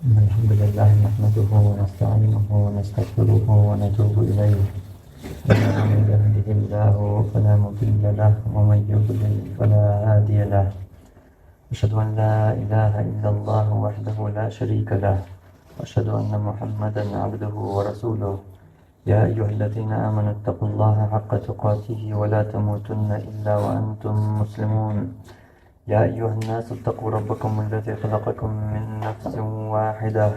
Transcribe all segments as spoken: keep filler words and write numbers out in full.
إن الحمد لله نحمده ونستعينه ونستغفره ونتوب إليه. إنه من يهده الله فلا مضل له، ومن يضلل فلا هادي له. أشهد أن لا إله إلا الله وحده لا شريك له، وأشهد أن محمدا عبده ورسوله. يا أيها الذين آمنوا اتقوا الله حق تقاته ولا تموتن إلا وأنتم مسلمون. يا أيها الناس اتقوا ربكم الذي خلقكم من نفس واحدة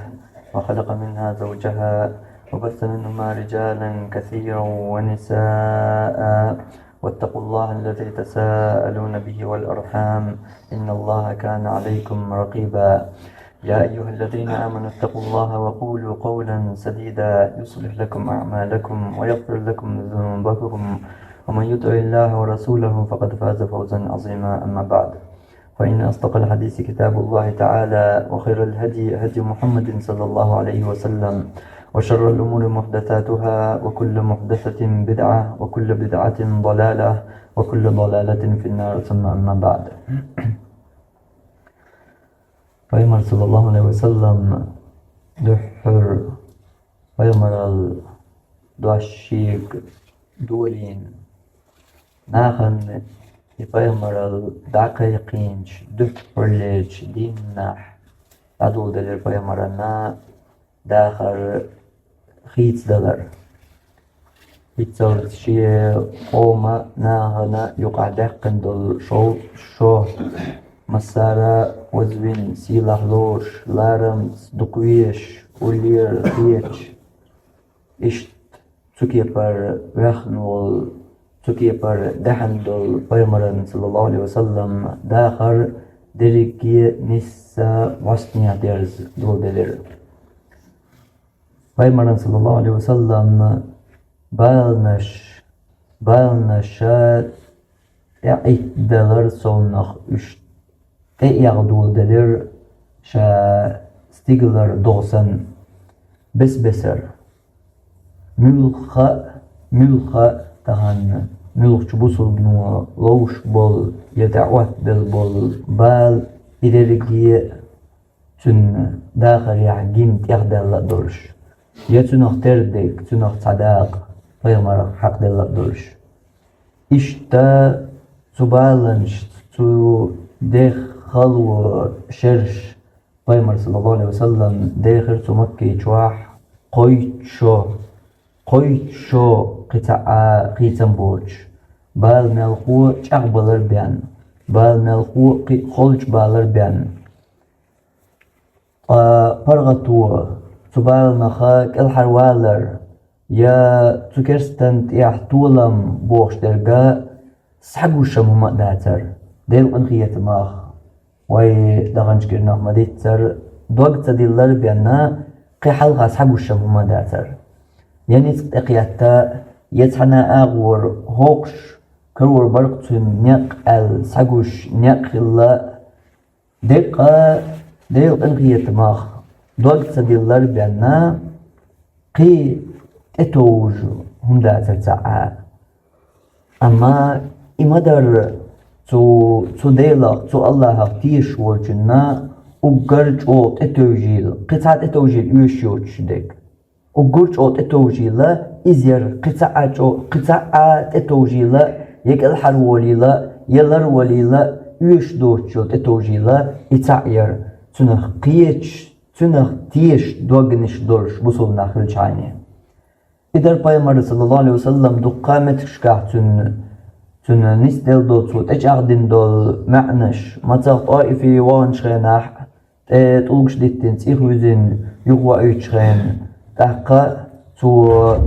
وخلق منها زوجها وبث منهما رجالا كثيرا ونساء، واتقوا الله الذي تساءلون به والأرحام، إن الله كان عليكم رقيبا. يا أيها الذين آمنوا اتقوا الله وقولوا قولا سديدا يصلح لكم أعمالكم ويغفر لكم ذنوبكم، ومن يطع الله ورسوله فقد فاز فوزا عظيما. أما بعد، فإن أصدق الحديث كتاب الله تعالى، وخير الهدي هدي محمد صلى الله عليه وسلم، وشر الأمور محدثاتها، وكل محدثة بدعة، وكل بدعة ضلالة، وكل ضلالة في النار، ثم أما بعد. Пайхамар, саллаллаху алейхи ва саллам, дуьххьара пайхамарал дош шега долийна, нахана и пайхамарал дӀакхайкхийначу дуьххьарлерчу дийнахь дӀадоладелира пайхамарна дахар хийцадалар. ХӀинцалц шен къоман нахана юкъахь даьккхина долу шов, шо, массара а вазвина, сийлахь лоруш, ларамца дукха везаш, уллера кхеташ, иштта цу кепара ваьхна волу, цу кепара даьхьна долу пайхамаран, саллаллаху алейхи ва саллам, дахар дерриге а нисса бӀостанехьа дерза доладелира. Пайхамаран, саллаллаху алейхи ва саллам, баланаш, баланаша тӀеӀиттадалар совнах уьш тӀеэгӀа доладелира ша стигалара догӀа санна, бес-бесара. Муьлхха а, муьлхха а тахана муьлххачу бусулбано ловш болу я тӀеӀоттабелла болу бала, и дерриге а цуьнан дахарехь гина тӀехдаьлла а долуш, я цуьнах тера дерг, цуьнах цхьа дакъа пайхамарах хьакхаделла а долуш. Иштта цу баланашца, цу дех хало шераш пайхамар, саллаллаху алейхи ва саллам, дехира цу Маккин чохь кхойтта шо, кхойтта шо кхин цхьа а хийцам боцуш, бала мелхо чӀагӀбалар бен, бала мелхо кхин а холчу балар бен. Ткъа паргӀато цу баланаха кӀелхьарвалар я цу керстан тӀехь толам бохуш дерг а схьагуш-м хӀума а дацара, Делан къинхетамах, вай даханчу кӀирнах ма-диццара, дог ца диллар бен, кхин хьалха схьагуш-м хӀума а дацара. Я ницкъ тӀекхетта, я цхьана агӀор хӀокхуш карор бара-кх цуьнан некъ аьлла схьагуш некъ хилла, деккъа Делан къинхетамах дог ца диллар бен, кхин тӀетовжа хӀума дацара цхьа а. Амма и ма-дарра, цу, цу Делах, цу Аллахьах тешаш волчунна уггар чӀогӀа тӀетевжийла, кхин цхьа а тӀетовжийла оьшуш йоцуш дерг. Уггар чӀогӀа тӀетовжийла, иза яра кхин цхьа а чӀо-, кхин цхьа а тӀетовжийла, я кӀелхьарволийла, я ларвалийла, оьшуш доцуш йолу тӀетовжийла, и цхьаъ яра, цунах кхеташ, цунах тешаш догнаш долуш бусулба нах хилчахьана. И дара пайхамар, саллаллаху алейхи ва саллам, дуккха а меттигашкахь цуьнан, цуьнан нисделла долу, цо тӀечӀагӀдина долу маьӀнаш, мацах ТӀоифе ваханчу хенахь, тӀе тӀулгаш диттина, цӀих вуьзина, юхавоуьйтучу хенахь, тӀаккха цо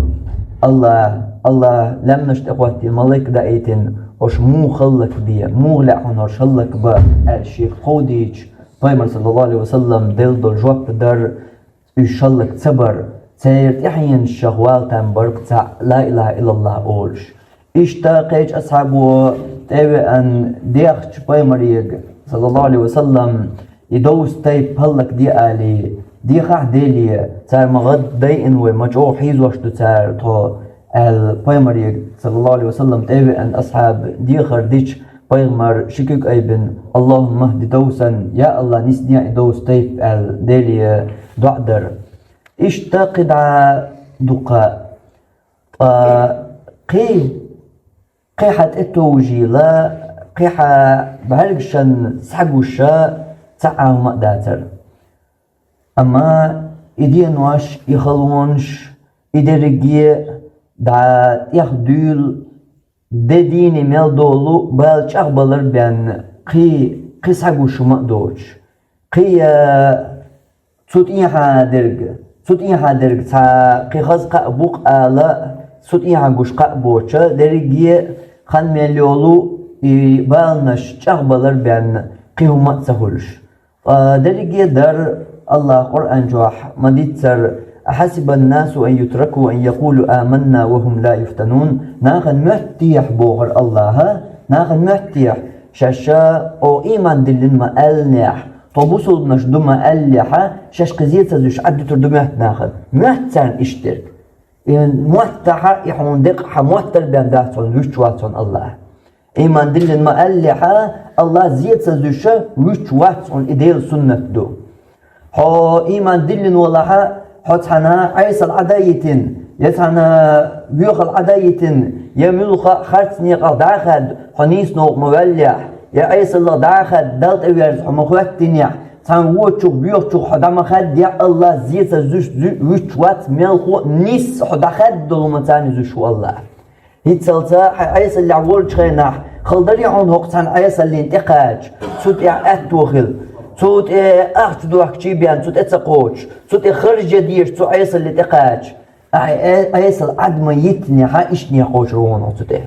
Аллахь, Аллахь лаьмнаш тӀе хӀоттийна малайк даийтина, хӀорш муха хӀаллакбе, муха лаьа хьуна хӀорш хӀаллакбан, аьлла шега кховдийча, пайхамар, саллаллаху алейхи ва саллам, делла долу жоп дара, уьш хӀаллак ца бар, церан тӀаьхьенашах вала там бара-кх цхьаъ ла илаха иллаллахӀ олуш. Иштта кхечу асхьабо тӀе а веана, дехча пайхамарега, саллаллаху алейхи ва саллам, и довса тайпа хӀаллакде алий, дехахь Деле, цара ма гӀаддайина вай, ма чӀогӀа хьийзош ду цара тхо, аьлла, пайхамарега, саллаллаху алейхи ва саллам, тӀе а веана асхьаб дехар дича, пайхамар ши куьг айбина: «Аллахумма хди Давсан», я Аллах, нисдехьа Давс тайпа аьлла, Деле доӀа дар. Иштта кхидӀа дукха. Ткъа кхин, кхин хьа тӀетовжийла, кхин хьа бӀаьргашна схьагуш цхьа а хӀума а дацар. Амма и денош, и халонаш, и дерриге а дӀа тӀехдуьйла, де дийне мел долу бала чӀагӀбалар бен, кхин, кхин схьагуш хӀума а доцуш, кхин, а, цу тӀехьа дерг, цу тӀехьа дерг цхьа кхин хаза кхаъ бу-кх ала, цу тӀехьа гуш кхаъ боцуш, дерриге а хан мел йолу и баланаш чӀагӀбалар бен, кхин хӀума а ца хуьлуш. Ткъа дерриге а дар, Аллаха Къуръан чохь ма-дийццара: «أحسب الناس أن يتركوا أن يقولوا آمنا وهم لا يفتنون». Нахана моьтту техьа, бохура Аллаха, нахана моьтту техьа, шаьш оха ийман диллина ма-аьллинехь, тхо бусулбанаш ду ма-аьллехьа, шаьш кхин зен ца зуьйш Ӏаддуьтур ду моьтту нахана. Моьтту царна иштта дерг. И моттахьа, и хьуна декъахьа моттар бен дац хьуна, вуьтуш вац хьуна Аллах. Ийман диллина ма-аьллехьа, Аллах зен ца зуьйш вуьтуш вац хьуна, и Делан суннат ду. Хьо ийман диллина валахьа, хьо цхьана Ӏесалла Ӏадда а йитина, я цхьана боьхалла Ӏадда а йитина, я муьлхха а харц некъах дӀа а хаьдда, хьо нийса новкъа ма ваьллехь, я Ӏесаллах дӀа а хаьдда, Далла тӀе верза хьо ма хӀоьттинехь, цхьана вочух, боьхачух хьо дӀа ма хаьдда, я Аллах зен ца зуьйш зу-, вуьтуш вац мелхо а, нийса хьо дӀахаьдда долу хӀума царна зуьйш ву Аллах. ХӀинццалц хьайн Ӏесаллехь волчу хенахь, хала дарий хьуна хӀокху цхьана Ӏесаллина тӀекхача, цу тӀехь аьтто хила, цу тӀе ахча дохкучий бен, цу тӀе ца кхочуш, цу тӀе харж ян дезаш цу Ӏесалле тӀекхача, ахьа Ӏе-, Ӏесалла Ӏадда ма йитинехьа, иштанехьа кхочур ву хьуна хьо цу тӀе.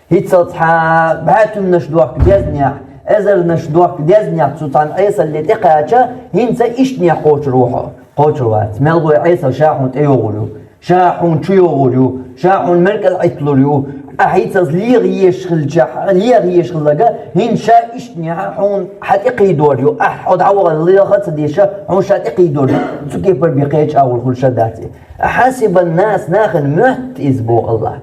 ХӀинццалц хьан бӀе туьманаш дохка дезанехь, эзарнаш дохка дезанехь цу цхьана Ӏесалле тӀекхача, хӀинца иштанехьа кхочур ву хьо. Кхочур вац. Мел гӀой Ӏесалла ша хьуна тӀейогӀур ю. Ша хьуна чу йогӀур ю, ша хьуна меркӀал Ӏитталур ю. Ахьа хӀинццалц леха езаш хилча, леха езаш хилларг, хӀинца ша иштанехьа хьуна хьан тӀекхийдор ю. Ахьа хьо дӀавахана леха а ца деш, хьуна ша тӀекхийдор ю. Цу кепара бен кхечу агӀор хуьлуш а дац и. «أحسب الناس», нахана моьтту иза, боху Аллах.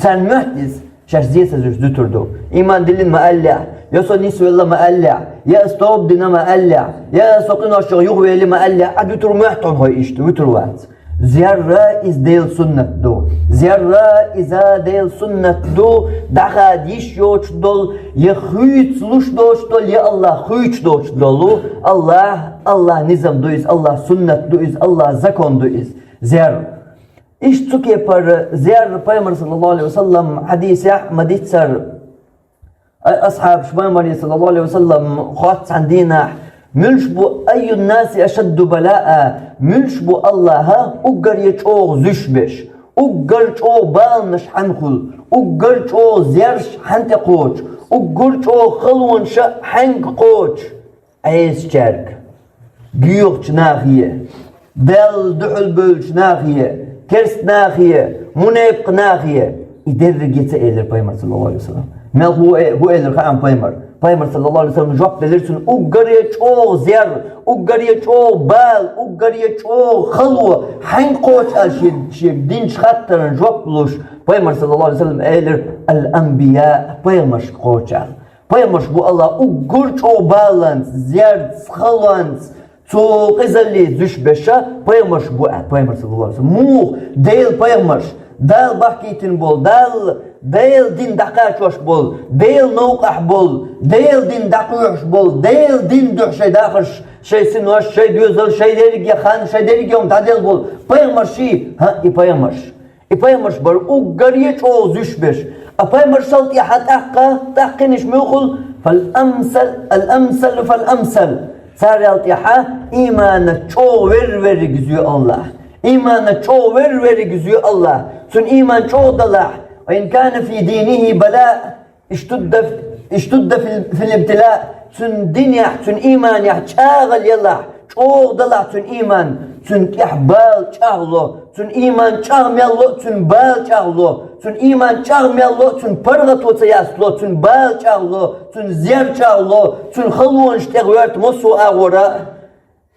Царна моьтту иза, шаьш зен ца зуьйш зуьтур ду. Ийман диллина ма-аьллехь, я со нисвелла ма-аьллехь, я ас тоба дина ма-аьллехь, я со къиношчух юхавели ма-аьллехь, Ӏадвуьтур моьтту хьуна хьо иштта, вуьтур вац. Зерра иза Делан суннат ду. Зерра иза Делан суннат ду, дӀахада йиш йоцуш долу, я хуьйцуш луш доцуш долу, я Аллах хуьйцуш доцуш долу. Аллах, Аллах низам ду иза, Аллах суннат ду иза, Аллах закон ду иза. Зерра. Иштта цу кепара зерра Пайхамар, саллаллаху алейхи ва саллам, хьадисехь ма-дийццара, Ай, асхьабаш, Пайхамаре, саллаллаху алейхи ва саллам, хотту цхьана дийнахь: «Муьлш бу, айюн-наси ашадду балаъа?» Муьлш бу Аллаха уггаре чӀогӀа зуьш берш, уггар чӀогӀа баланаш хьанна хуьлу, уггар чӀогӀа зерш хьанна тӀекхочу, уггар чӀогӀа халонаш хьаьнга кхочу? Ӏесачаьрга, боьхачу нахе, Далла дуьхьал бевллачу нахе, керста нахе, мунепакъ нахе, и дерриге ца элира Пайхамар, саллаллаху алейхи ва саллам. Мел хӀу э-, хӀу элира хаам Пайхамар? Пайхамар, саллаллаху алейхи ва саллам, жоп делира цунна: уггаре чӀогӀа зер, уггаре чӀогӀа бала, уггаре чӀогӀа хало хьаьнга кхочу аьлла шен, шен динчу хаттаран жоп луш, Пайхамар, саллаллаху алейхи ва саллам, элира: «Ал-анбия», пайхамаршка кхочу аьлла. Пайхамарш бу Аллах уггар чӀогӀа баланца, зерца, халонца, цу къизаллица зуьш берш пайхамарш бу аьлла, Пайхамар, саллаллаху алейхи ва саллам. Муха Делан пайхамарш, Дала бахкийтина болу, Дала, Делан дин дӀакхачош болу, Делан новкъахь болу, Делан дин дӀакхоьхьуш болу, Делан дин дуьхьа шайн дахарш, шайн синош, шайн доьзал, шайн дерриге хан, шайн дерриге хӀума дӀаделла болу пайхамарший? ХӀаъ, и пайхамарш. И пайхамарш бара уггаре чӀогӀа зуьш берш. А пайхамаршал тӀаьхьа тӀаккха, тӀаккхинарш муьлха хуьлу? Фал-амсал, ал-амсал, фал-амсал. Царал тӀаьхьа иймана чӀогӀа вер-, верриг зоь Аллах. Иймана чӀогӀа вер-, верриг зоь Аллах. Цуьнан ийман чӀогӀа далахь, ва ин кана фи динихи балаъ, иштудда, иштудда фил, фил ибтила, цуьнан динехь, цуьнан ийманехь чӀагӀал ялахь, чӀогӀа далахь цуьнан ийман, цуьнан тӀехь бала чӀагӀло, цуьнан ийман чӀагӀ мел ло, цуьнан бала чӀагӀло, цуьнан ийман чӀагӀ мел ло, цуьнан паргӀато ца ястало, цуьнан бала чӀагӀло, цуьнан зер чӀагӀло, цуьнан халонаш тӀе гӀоьрта массо а агӀора.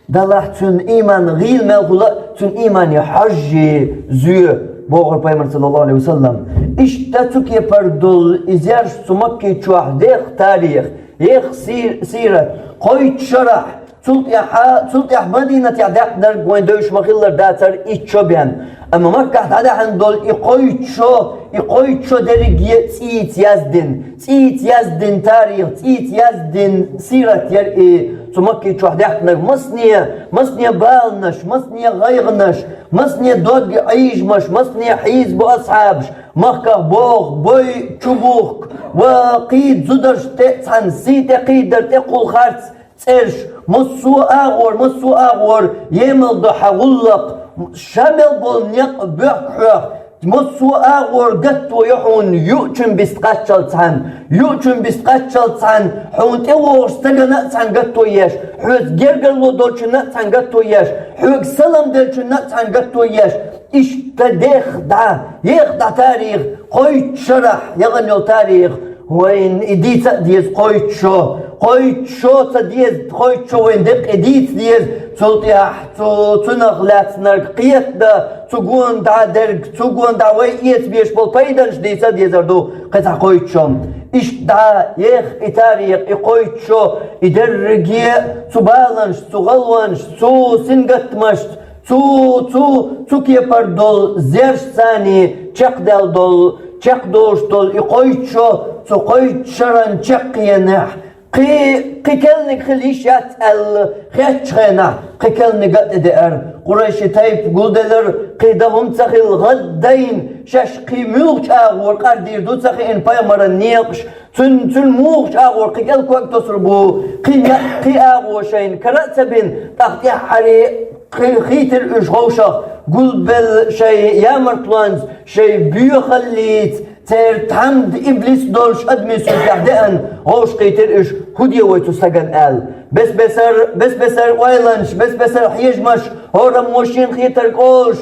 Далахь цуьнан ийман гӀийла мел хуьлу, цуьнан иймане хьожжий зоь, бохура Пайхамар, саллаллаху алейхи ва саллам. Иштта цу кепара долу и зерш цу Макки чохь дех тарих, ех сир-, сират, кхойтта шарахь, цул тӀаьхьа, цул тӀаьхьа Мадинатехь даьккхинарг вайн девзаш ма-хиллара дацара итт шо бен. Амма Маккахь дӀадаьхьна долу и кхойтта шо, и кхойтта шо дерриге а цӀийца яздина, цӀийца яздина тарих, цӀийца яздина сират яра и цу Макки чохь даьккхинарг. Масане, масане баланаш, масане гӀайгӀанаш, масане дог Ӏийжамаш, масане хьийзабо асхьабаш, махках боху бой чубухку, ва кхийда зударшна тӀе а цхьаьна, сий тӀе кхийдар тӀе кхул харц цӀераш, массо а агӀор, массо а агӀор емал до хьан гӀуллакх, ша мел болу некъ боьхку хьох, массо а агӀор гатто йо хьуна юучун бист кхаччалц цхьаьна, юучун бист кхаччалц цхьаьна, хьуна тӀевогӀуш стагана а цхьаьна гатто еш, хьоьца гергарло долчунна а цхьаьна гатто еш, хьоьга салам деллачунна а цхьаьна гатто еш. Иштта дех дӀа, ех дӀа тарих, кхойтта шарахь яхана йолу тарих, вайна и дийца а деза кхойтта шо, кхойтта шо ца деза, кхойтта шо вайн деккъе дийца деза, цул тӀаьхьа цу, цунах лаьцнарг кхетадан, цу гонах дӀа дерг, цу гонах дӀа вай эца безаш болу пайданаш дийца а дезар ду кхин цхьа кхойтта шо. Иштта дӀа, ех и тарих, и кхойтта шо, и дерриге а цу баланашца, цу гӀалонашца, цу сингаттамашца, цу, цу, цу кепара долу зершца царний чекхдаьлла долу, чекхдолуш долу и кхойтта шо, цу кхойтта шаран чаккхенехь, кхин, кхин керланиг хила йиш яц аьлла хеттачу хенахь, кхин керланиг а тӀедеара. Къурайши тайпа гулделира, кхин дан хӀума ца хилла, гӀаддайна, шаьш кхин муьлхачу агӀор къардийр ду ца хиъна пайхамаран некъаш, цуьнан, цуьнан муха чӀагӀо кхин кӀел ког тосур бу, кхин некъ, кхин агӀо шайна кара а ца бина, тӀаккха тӀаьххьаре кхин хийтира уьш вовшах, гулбелла шайн ямартлонца, шайн боьхаллица, церан тхьамда иблис долуш адамийн суьртехь деана, вовшахкхийтира уьш, хӀун де вай цу стагана аьлла. Бес-бесара, бес-бесара ойланаш, бес-бесара хьежамаш, хӀораммо шена хетарг олуш,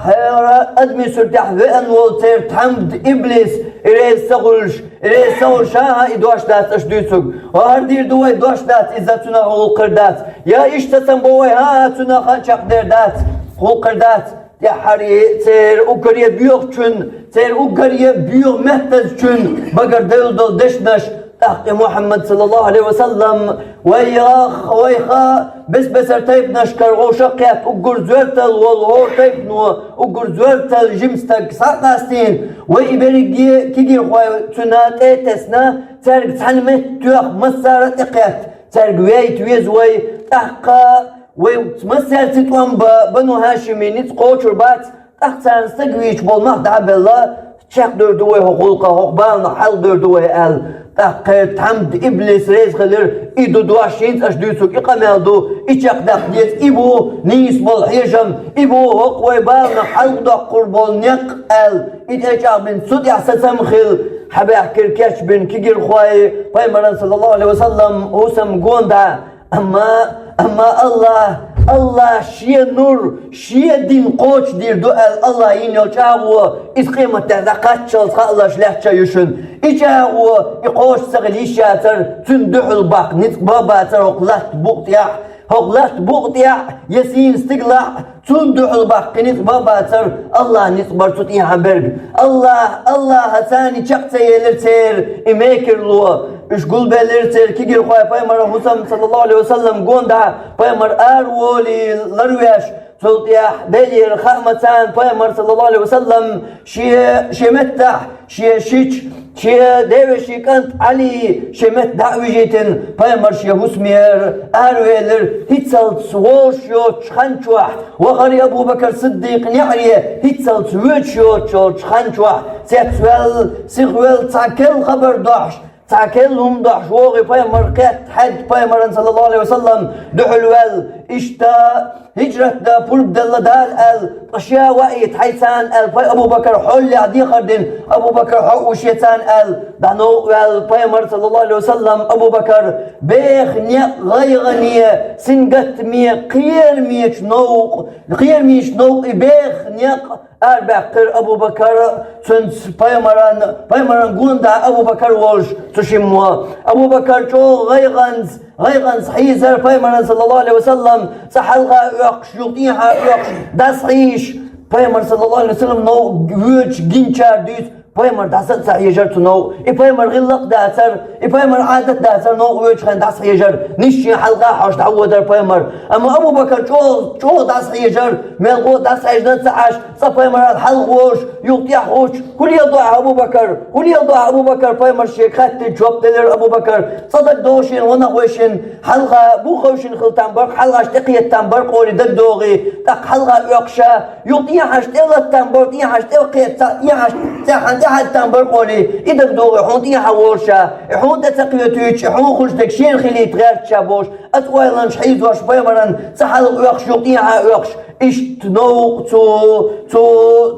хӀара адамийн суьртехь веана волу церан тхьамда иблис, и реза ца хуьлуш, и реза ца хуьлуш, хӀан-хӀа, и дош дац аша дуьйцург. ХӀара дийр ду вай, дош дац, иза цунах гӀуллакх хир дац. Я иштта сацам бо вай, хӀан-хӀа, цунах а чекхдер дац, гӀуллакх хир дац. ТӀаьххьаре церан уггаре боьхачун, церан уггаре боьха меттазчун багара девлла долу дешнаш, тӀаккха и Мухьаммад, саллаллаху Ӏалайхи ва саллам, вайх, вайха, бес-бесара тайпанашкара вовшах а кхетта, уггар зоьртал волу хӀора тайпано, уггар зоьртал жима стаг схьа а къастийна, вай и берриге кегийрхой цуьнан тӀе а тесна, цаьрга цхьаьна метта тоьхна, массара а тӀекхетта, цаьрга вейта веза вай, тӀаккха вай массаьрца тӀом бан Бану ХӀашимийн ницкъ кхочур бац, тӀаккха царна стаг вийча болу мах дӀа а белла, чекхдевр ду вай хӀокху гӀуллакха, хӀокху баланах хьалхадевр ду вай аьлла. ТӀаккха кхеран тхьамда иблис реза хилира, и ду дош, хӀинца аша дуьйцург, и къамел ду, и чекхдаккха деза, и бу нийса болу хьежам, и бу хӀокху вай баланах хьалхадоккхур болу некъ аьлла. И тӀечӀагӀбина цу тӀехь сацам хилла, хьабаьхкира кечбина кегийрхой пайхамаран, саллаллаху Ӏалайхи ва саллам, хӀусам гонда. Амма, амма Аллах, Аллах шен нур, шен дин кхочушдийр ду аьлла Аллах йина йолу чӀагӀо, иза къематдийнахь дӀакхаччалц хаалуш лаьтташ ю шуна. И чӀагӀо, и кхочуш ца хила йиш яцара, цуьнан дуьхьал баккха ницкъ бан а бацара хӀокху латта букъа тӀехь, хӀокху латта букъа тӀехь, я сийна стигалахь, цунна дуьхьал баккха кхин ницкъ бан а бацара, Аллах ницкъ бара цу тӀехьа берг. Аллах, Аллаха царний чекх ца елира церан и мекарло. Уьш гулбеллира церан кегийрхой пайхамаран хӀусам, саллаллаху Ӏалайхи ва саллам, гонда, пайхамар араволий ларвеш, цул тӀаьхьа Делера хаамца царна пайхамар, саллаллаху Ӏалайхи ва саллам, шен, шен меттахь, шен шича, шен девешин кӀант Ӏали шен метта дӀа а вижийтина, пайхамар шен хӀусамера аравелира, хӀинццалц волуш йоцучу хан чохь, вахара Абу-Бакар Сиддикъ неӀаре, хӀинццалц воьдуш йоцуш йолчу хан чохь, цецваьлла, сихвелла, цхьа керла хабар дохьуш, цхьа керла хӀума дохьуш вогӀий пайхамар, кхетта хьаьдда пайхамаран, саллаллаху Ӏалайхи ва саллам, дуьхьал ваьлла. Иштта хӀижрат дан пурба делла Дала аьлла, ткъа ша ваийта хьайца аьлла, пай Абу-Бакар хьолехь дехар дина, Абу-Бакар хьо а ву шеца аьлла, дӀа новкъа ваьлла пайхамар, саллаллаху Ӏалайхи ва саллам, Абу-Бакар, беха некъ, гӀайгӀане, сингаттаме, кхерамечу новкъа, кхерамечу новкъа и беха некъ, арабаьккхира Абу-Бакар, цуьнца пайхамаран, пайхамаран гонда Абу-Бакар волуш цу шиммо. Абу-Бакар чӀогӀа гӀайгӀанца, гӀайгӀанца хьийзара пайхамаран, саллаллаху Ӏалайхи ва саллам, цкъа хьалха а оьккхуш, юха тӀехьа а оьккхуш, дӀасахьийзаш, пайхамар, саллаллаху Ӏалайхи ва саллам, новкъа воьдуш гиначара дуьйцу, Пайхамар дӀаса а ца хьежар цу новкъа. И пайхамар гӀиллакх дацар, и пайхамар Ӏадат дацар, новкъа воьдучу хенахь дӀасахьежар. Нийсса шен хьалха а хьожуш дӀавоьдар пайхамар. Амма Абу-Бакар чӀогӀа, чӀогӀа дӀасахьежар, мел гӀо дӀасахьежна а ца Ӏаш, цкъа пайхамарал хьалха волуш, юха тӀаьхьа гӀуттуш: «ХӀун леладо ахьа, Абу-Бакар? ХӀун лелдо ахьа, Абу-Бакар?» Пайхамар шега хаьттича жоп делира Абу-Бакар: «Цкъа дагадогӀу шена, ванах вай шина хьалха бухховшина хила там бара, хьалхаш тӀекхета там бара къоли дагадогӀий, тӀаккха хьалха оьхуш а, юха тӀехьаш тӀелатта там бара, тӀехьаш тӀекхета, тӀехьаш цӀеххьана тӀехьатта там бара къоли, и дагадогӀий хьуна тӀехьа волуш а, и хьуна тӀе ца кхетуьйтуш, и хьуна хуьлуш дерг шена хилийта гӀерташ а», бохуш, оцу ойланаш хьийзош пайхамаран цкъа хьалха оьхуш, юха тӀехьа оьхуш, иштта новкъа цу, цу,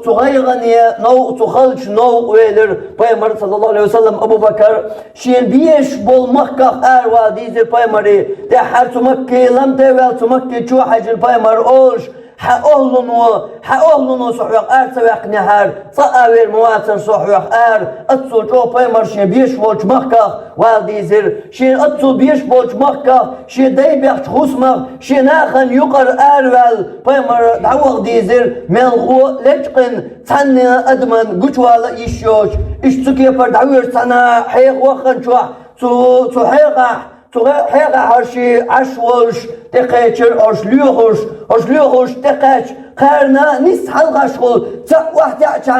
цу гӀайгӀане новкъа, цу халчу новкъа велира пайхамар, саллаллаху Ӏалайхи ва саллам, Абу-Бакар. Шен безаш болу махках аравала дийзира пайхамаре. ТӀаьххьара цу Макке лам тӀе а ваьлла, цу Макке чу а хьаьжира пайхамар, олуш: «Хьан охӀлуно, хьан охӀлуно со хьох ара ца ваьккхинехьара, цкъа а вер ма вацара со хьох ара». Оццул чӀогӀа пайхамар шен безаш волчу махках вала дийзира. Шен оццул безаш болчу махках, шен дай бехча хӀусамах, шен нахана юкъара араваьлла, пайхамар дӀаваха дийзира, мел гӀо лечкъина, цхьанна адаман гучувала а йиш йоцуш. Иштта цу кепара дӀавоьдуш цхьана хьеха вахханчохь, цу, цу хьехахь, цу хье-, хьехахь хӀорш Ӏаш волуш тӀекхечира, хӀорш лоьхуш, хӀорш лоьхуш тӀекхаьчча, кхарна нисса хьалхашхула цхьаъ охьатаьӀча,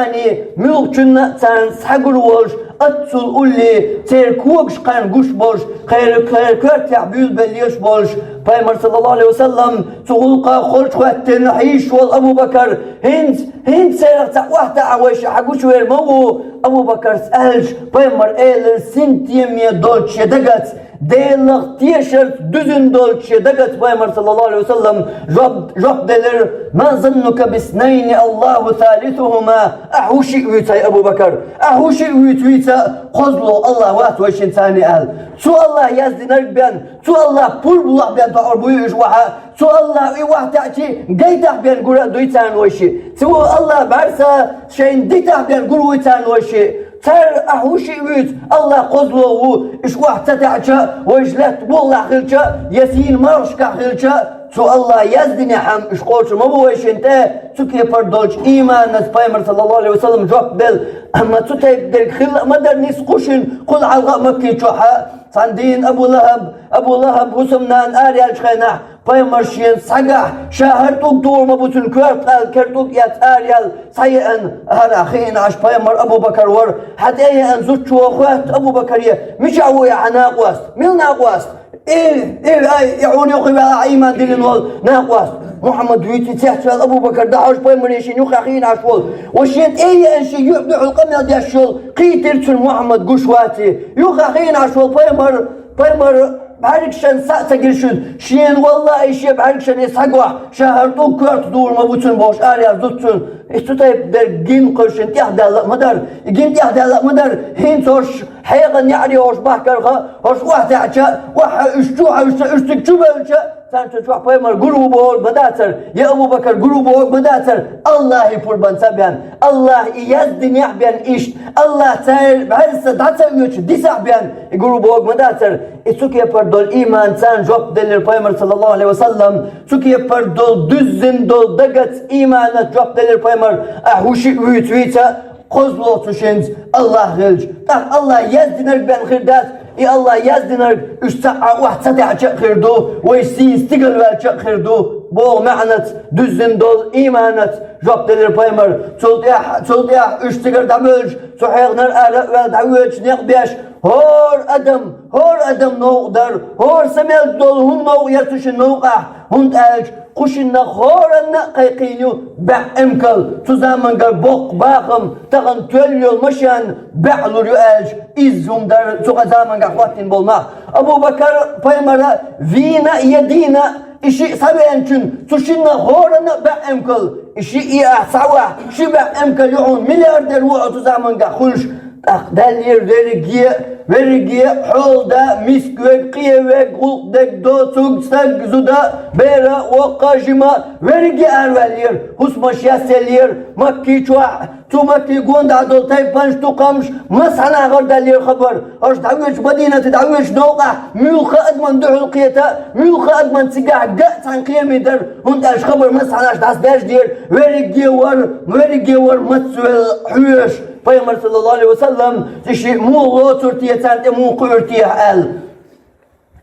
муьлххачунна а царна схьагур волуш, оццул улле церан когаш кхарна гуш болуш, кхеран, кхеран коьртехь буьйлабелла еш болуш, пайхамар, саллаллаху Ӏалайхи ва саллам, цу гӀуллакхах холчухӀоьттина хьийзаш волу Абу-Бакар: «ХӀинца, хӀинца церах цхьаъ охьатаьӀча, вайша хьагучувер ма ву». Абу-Бакарс аьлча, пайхамар элира синтеме долчу шен дагаца: Делах тешарца дуьзина долчу шен дагаца пайхамар, саллаллаху Ӏалайхи ва саллам, жоп, жоп делира: «Ма заннука биснайни Аллаху салисухума?» Ахьа хӀун шиъ вуьйцу хьайн, Абу-Бакар? Ахьа хӀун шиъ вуьйцу, вуьйца, кхозлагӀа Аллах вац вайшинца царна аьлла? Цу Аллах яздинарг бен, цу Аллах пурба лохь бен тоьар буй уьш вахьа? Цу Аллах и охьатаьӀча гайтахь бен гур а дуй царна вайшиъ? Цу Аллах бӀаьрса шайна дитахь бен гур вуй царна вайшиъ? Цара ахьа хӀун шиъ вуьйцу, Аллах кхозлагӀа ву, уьш охьа ца таьӀча, вайша лаьтта болалахь хилча, я сийна мархашкахь хилча, цу Аллах яздинехь хӀума уьш кхочур ма бу вайшинна тӀе, цу кепара долчу ийманаца пайхамар, саллаллаху Ӏалайхи ва саллам, жоп делла. Амма цу тайпа дерг хилла а ма дара нисса кхушина, кхул хьалха а Макки чохь а. Цхьана дийнахь Абу ЛахӀаб, Абу ЛахӀаб хӀусамнана араяьллачу хенахь, пайхамар шена схьагахь, ша хӀара тӀулг тухур ма бу цуьнан коьрта аьлла, кара тӀулг эцна араяьлла, схьаеана, хӀара хиъна Ӏаш пайхамар Абу-Бакар вара. Хьан тӀе а еана зудчо хоьтту Абу-Бакаре: «Мичахь ву и хьан накъост? Мила накъост?» «И, и, ай, и хьуна юххе ваьлла, ийман диллина волу накъост». Мухьаммад вуьйцу и цецваьлла Абу-Бакар, дӀахьош пайхамаре шена юххе хиъна Ӏаш волу. Ва шена тӀе а еана, шен юьхь дуьхьал къамел деш йолу, кхийтира цунна Мухьаммад гуш ваций. Юххе хиъна Ӏаш волу пайхамар, пайхамар бӀаьргашна схьа а ца гира шуна. Шена, валлахӀи, шен бӀаьргашна и схьагахь, ша хӀара тӀулг коьрта тухур ма бу цуьнан бохуш, араяьлла зудчо. И цу тайпа дерг гина кхуьйшина тӀехдаьлла а ма дара. И гина тӀехдаьлла а ма дара. ХӀинца хӀорш хьекъал неӀаре хӀорш бахкарх а, хӀорш охьатаьӀча, охьа уьш чу хьаьвсича, уьш цига чу бевлча, царна чохь пайхамар гур ву бохург ма дацара, я Абу-Бакар гур ву бохург ма дацара, Аллахьан пурбанца бен, Аллахьа и яздинехь бен иштта, Аллахь церан бӀаьрса дӀа ца оьцуш дисахь бен и гур ву бохург ма дацара. И цу кепара долу ийман царна жоп деллира пайхамар, саллаллаху Ӏалайхи ва саллам, цу кепара долу дуьззина долу дагаца ийманаца жоп деллира пайхамар: «Ахьа хӀун шиъ вуьйцу, вийца, кхозлагӀа цу шинца Аллах хилча. ТӀаккха Аллах яздинарг бен хир дац, и Аллах яздинарг уьш цхьа а охьа ца таьӀча а хир ду, вай сийна стигала ваьлча а хир ду», боху маьӀнаца, дуьззина долу ийманаца жоп делира пайхамар. Цул тӀаьхьа, цул тӀаьхьа уьш цигара дӀабевлча, цу хьехнара ара а ваьлла, дӀавоьдуш некъ беш, хӀора адам, хӀора адам новкъа дара, хӀора са мел долу хӀума новкъа яра цу шина новкъахь, хӀунда аьлча кху шиннах хӀоранна а кхайкхийна ю баьӀ эмкал, цу заманга боккха бахам, тахана тоьлла йолу машен баьӀ лур ю аьлча, изза хӀума дара цу замангахь хӀоттийна болу мах. Абу-Бакар пайхамара вийна а, я дийна а, и шиъ схьавеанчун, цу шиннах хӀоранна а баьӀ эмкал, и шиъ а ахь схьавахь, ши баьӀ эмкал ю хьуна, миллиардер ву хьо цу замангахь хуьлуш. ТӀаккха даьллера верриге, верриге, хьолада, миска верг, къен верг, гӀуллакх дерг, доцург, стаг, зуда, бер, воккха, жима, верриге араваьллера, хӀусамаш ясъеллера, Макки чохь, цу Макки гондахь долу тайпанаш, тукхамаш, массанхьа гӀар даьллера хабар. ХӀорш дӀавоьдуш, Мадинате дӀавоьдуш новкъахь, муьлхха адаман дуьхьал кхета, муьлхха адаман цигахь ган а цхьаьна кхераме дара, хӀунда аьлча хабар массанхьанаш дӀасадаьжнера, верриге вара, верриге вара мацвелла хьоьжуш. Пайхамар, саллаллаху алейхи ва саллам, иштта муха лоцур те, царна тӀа муха кхуьур те аьлла.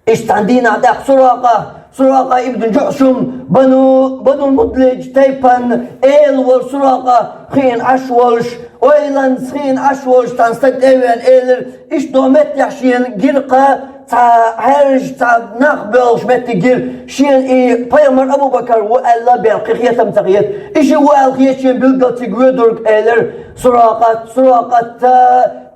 Иштта цхьана дийнахь тӀаккха Суракъа, Суракъа ибн Жухьшум, бану, бану Мудлиж тайпан эла волу Суракъа хиъна Ӏаш волуш, ойланца хиъна Ӏаш волуш цхьана стаг тӀе а веана элира, иштта долу меттехь шена гира-кха цхьа хьаьржа, цхьа нах боьлхуш меттиг гира, шена и пайхамар Абу-Бакар ву аьлла бен кхин хетам ца хета. И шиъ ву аьлла хета шена билггал цига воьдург, элира Суракъат, Суракъат,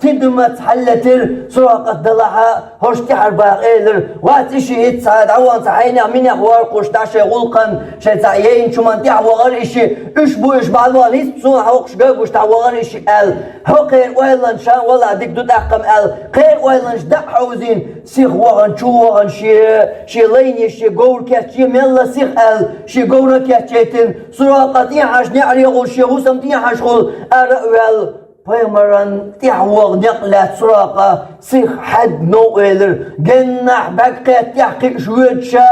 тидамаца хьаьллаьттира, Суракъат далахьа, хӀорш тӀаьхьара баха элира. Вац, и шиъ хӀинца цхьа дӀавахана цхьа хьенех-минех варкхуш дӀа шайн гӀуллакхана, шайн цхьа яйначу хӀуманна тӀаьхьа вахара и шиъ, уьш бу уьш бӀаьвала, хӀинца суна хьокхуш гагуш дӀавахара и шиъ аьлла. ХӀокхеран ойланаш, ша валахь дика ду тӀаккха-м аьлла, кхеран ойланаш дӀа а хьовзийна, сиха вахана, чу вахана шен, шен лайне шен говр кечъе, мелла сиха аьлла, шен говр а кечъяйтина, Суракъа тӀехьашха неӀаре гӀур, шен хӀусам тӀехьашхула ара а ваьлла, пайхамаран тӀехьа ваха некъ лаьцна Суракъа сиха хьаьдда новкъа велира. Геннахь бӀаьрг кхетта тӀехь кхиъаш воьду ша,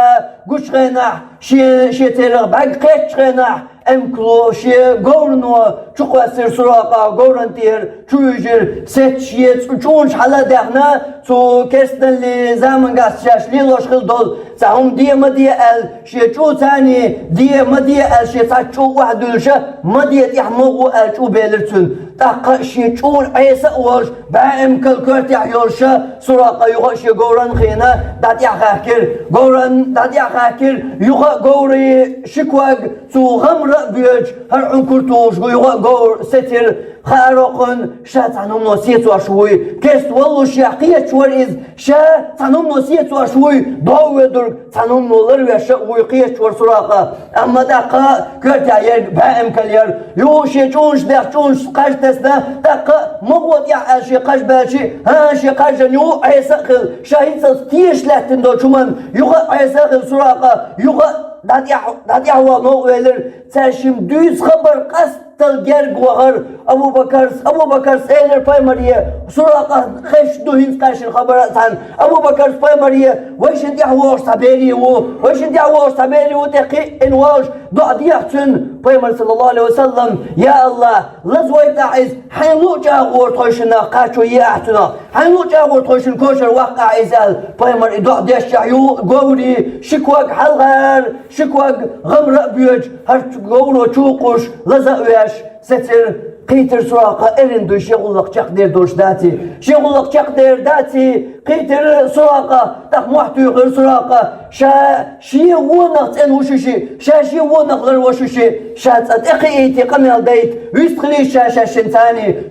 гучу хенахь шен, шен церах бӀаьрг кхеттачу хенахь, эмкало шен говрано чукхоьссира Суракъа, говран тӀера чу вуьжира, сецаш шен цӀу-, чӀунаш хьала а даьхна, цу керстаналлин заманахь шаьш лелош хилла долу цхьа хӀума де ма де аьлла, шен чӀу царний де ма де аьлла, шен цхьацца чӀу охьадуьллуш, ма де тӀехь, ма гӀо аьлла, чӀу белира цуьнан. ТӀаккха шен чӀуна Ӏеса а волуш, бӀе эмкал коьртехь йолуш, Суракъа юха а шен говран хиъна дӀатӀехьахаьхкира. Говран дӀатӀехьахаьхкира, юха а говрий ши ког цу гӀамра а боьдуш, хӀара Ӏункур тухуш гу, юха а говр сецира, хаарокхуьнан ша цхьана хӀумано сецош вуй. Керста воллушехь кхеташ вара иза, ша цхьана хӀумано сецош вуй, дов а воьдург цхьана хӀумано ларвеш а вуй, кхеташ вара Суракъа. Амма тӀаккха коьртехь ерг бӀе эмкал яра. Юха шен чӀунаш бехк, чӀунаш кхаж тесна, тӀаккха ма гӀо тӀехь аьлла шен кхаж баьлчи, хӀан, шен кхажан юха а Ӏеса а хилла, ша хӀинцалц тешаш лаьттина долчу хӀуманна юха а Ӏеса а хилла Суракъа, юха а дӀатӀехь-, дӀатӀехьаваха новкъа велира. Цаьршимма дуьйцу хабар къастал герга вахара Абу-Бакарс. Абу-Бакарс элира пайхамаре, Суракъа хезаш ду хӀинца кхаьчна хабар а цхьаьна. Абу-Бакарс пайхамаре, вайшинна тӀехьа вогӀуш цхьа бере ву, вайшинна тӀехьа вогӀуш цхьа бере ву, тӀе кхиъна волуш, доӀа дехьа цуьнан. Пайхамар, саллаллаху алейхи ва саллам, я АллахӀ, лазавайтахь иза, хьайна луъу чӀагӀо тхойшиннах кхачо еахь цунах, хьайна луъу чӀагӀо тхойшинна кошара ваккхахь иза аьлла. Пайхамар и доӀа дешчахь юха а говрий ши ког хьалхара, ши ког гӀамра а боьдуш, хӀара говро чу а кхуьуш, лаза а веш, сецира, кхийтира Суракъа, эрна дуй шен гӀуллакх чекхдер долуш даций, шен гӀуллакх чекхдер даций, кхийтира Суракъа, тӀаккха мохь туьйхира Суракъа, ша шен вонах цӀена ву шу шиъ, ша шен вонах ларво шу шиъ, ша цкъа тӀекхиийти къамел дайта, вистхилийта ша шаьшшинца,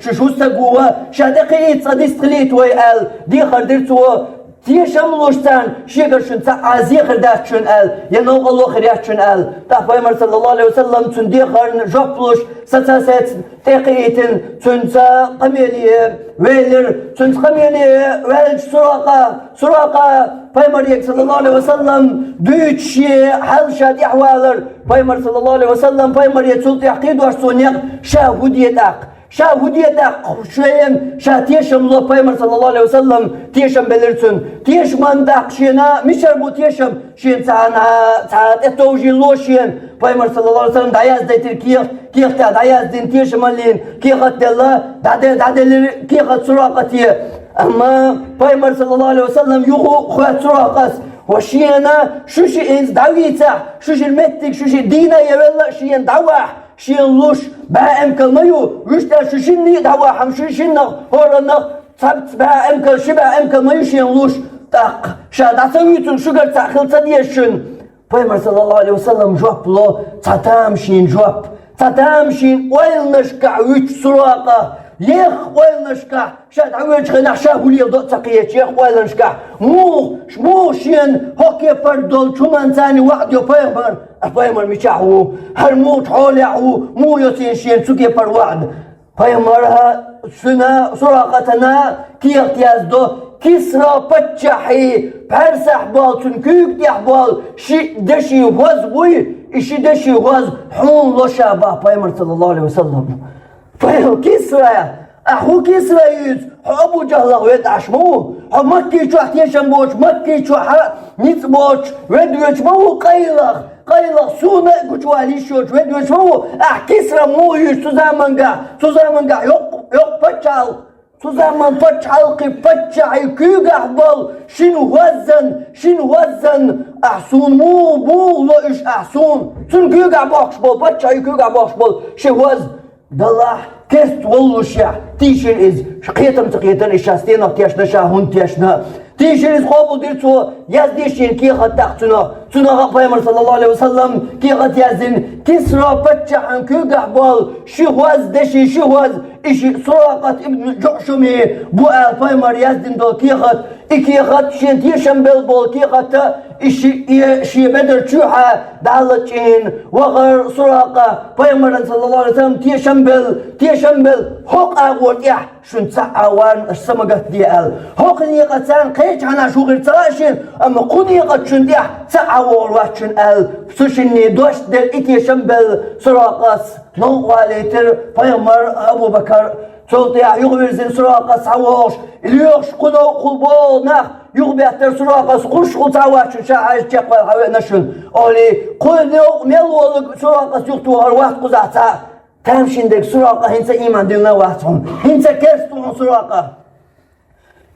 шуьш хӀун стаг ву, ша тӀекхиийта, цкъа дистхилийта вай аьлла, дехар дира цо. Тешам луш царна, шегара шуна цхьа а зехар дац шуна аьлла, я новкъарло хир яц шуна аьлла. ТӀаккха пайхамар, саллаллаху алейхи ва саллам, цуьнан дехарна жоп луш, саца сецна, тӀекхиийтина, цуьнца къамеле велира. Цуьнца къамеле ваьлча Суракъа, Суракъа пайхамаре, саллаллаху алейхи ва саллам, дуьйцуш шен хьал, ша тӀаьхьавалар. Пайхамар, саллаллаху алейхи ва саллам, пайхамаре цул тӀаьхьа кхийдош цо некъ, ша хӀун де тӀаккха? Ша хӀун де тӀаккха? Шен, ша тешам ло, пайхамар, саллаллаху алейхи ва саллам, тешам белира цунна. Тешаман тӀаккха шена мичара бу тешам? Шена цхьана, цхьа тӀетовжийла ло шена. Пайхамар, саллаллаху алейхи ва саллам, дӀаяздайтира кехат, кехатехь дӀаяздина тешамаллин кехат делла, дӀаде-, дӀаделира кехат Суракъате. Амма пайхамар, саллаллаху алейхи ва саллам, юха а хоьтту Суракъас: «Ва шена шу шиъ хӀинца дӀавийцахь, шу шиъ меттиг, шу шиъ дийна а явелла, шена дӀавахь, шена луш бӀе эмкал ма ю, вуьшта шу шинний а дӀавахь, амма шу шиннах, хӀораннах цхьацца бӀе эмкал, ши бӀе эмкал ма ю шена луш, тӀаккха ша дӀа ца вуьйцург шуьгара цхьаъ хила ца деза шуна». Пайхамар, саллаллаху алейхи ва саллам, жоп ло цхьа тамашийна жоп, цхьа тамашийна ойланашкахь вуьтуш Суракъа, еха ойланашкахь, ша дӀавоьдучу хенахь ша хӀун леладо а ца кхеташ, еха ойланашкахь, муха, муха шена хӀокху кепара долчу хӀуманца ваӀда йо пайхамар? А пайхамар мичахь ву? ХӀара муха хьолехь ву? Муха йо цуьнан шена цу кепара ваӀда? Пайхамар цуьнан, Суракъатана кехат яздо: Кисра паччахьий пхьарсахь болу, цуьнан куьйга тӀехь болу ши деши хӀоз буй, и ши деши хӀоз хьуна ло ша, бах пайхамар, саллаллаху алейхи ва саллам. Пайхамар: Кисра? Ахь хӀун Кисра юьйцу? Хьо Абу ЖахӀлах ведда Ӏаш ма ву? Хьо Макки чохь тешам боцуш, Макки чохь ницкъ боцуш ведда воьдуш ма ву къайлах? Къайлах суна а гучувала йиш йоцуш ведда воьдуш ма ву? Ахь Кисра муха юьйцу цу замангахь? Цу замангахь йоккха Йоккха паччахьалкхе, цу заман паччахьалкхе, паччахьа куьйгахь болу шина хӀоззан, шина хӀоззан, ахь суна муха, муха ло уьш ахь суна? Цунна куьйгахь бохкуш болу, паччахьа куьйгахь бохкуш болу ши хӀозза далахь, керста воллушехь, тийшира иза, кхетам ца кхетара иза, ша стенах тешна, ша хӀунда тешна. Тийшира иза, къобалдира цо, яздира шена кехат тӀаккха цунах. Цунах а пайхамар, саллаллаху алейхи ва саллам, кехат яздина, Кисра паччахьан куьйгахь болу ши хӀозза, деши ши хӀозза, и шиъ Суракъат ибн Жуъшуми бу аьлла пайхамар яздина долу кехат, и кехат шен тешам белла болу кехат, и шиъ, и шен бедар чуьхьа дӀалачкъийна вахара Суракъа, пайхамаран, саллаллаху алейхи ва саллам, тешам белла, тешам белла, хӀокху агӀор тӀехь шуна цхьаъ а варна, аша са ма гатде аьлла. ХӀокху некъаца царна кхечу хьанаш ву хир ца хаьа шена, амма кху некъаца шуна тӀехь цхьаъ а вогӀур вац шуна аьлла, цу шинне дош делла, и тешам белла Суракъас новкъа валийтира пайхамар, Абу-Бакар. Цул тӀаьхьа юхавирзина Суракъас схьавогӀуш, и лоьхуш кху новкъахула боху нах юхабеттара Суракъас, кхуьш хьуна цхьа а вац шуна, ша хьаьжча чекхваьлла хьан веана шуна, олий, кху новкъа мел волу Суракъас юхатохар вац кхузахь цхьа а. Тамашийна дерг, Суракъа хӀинца а ийман диллина вац хьуна. ХӀинца а керста ву хьуна Суракъа.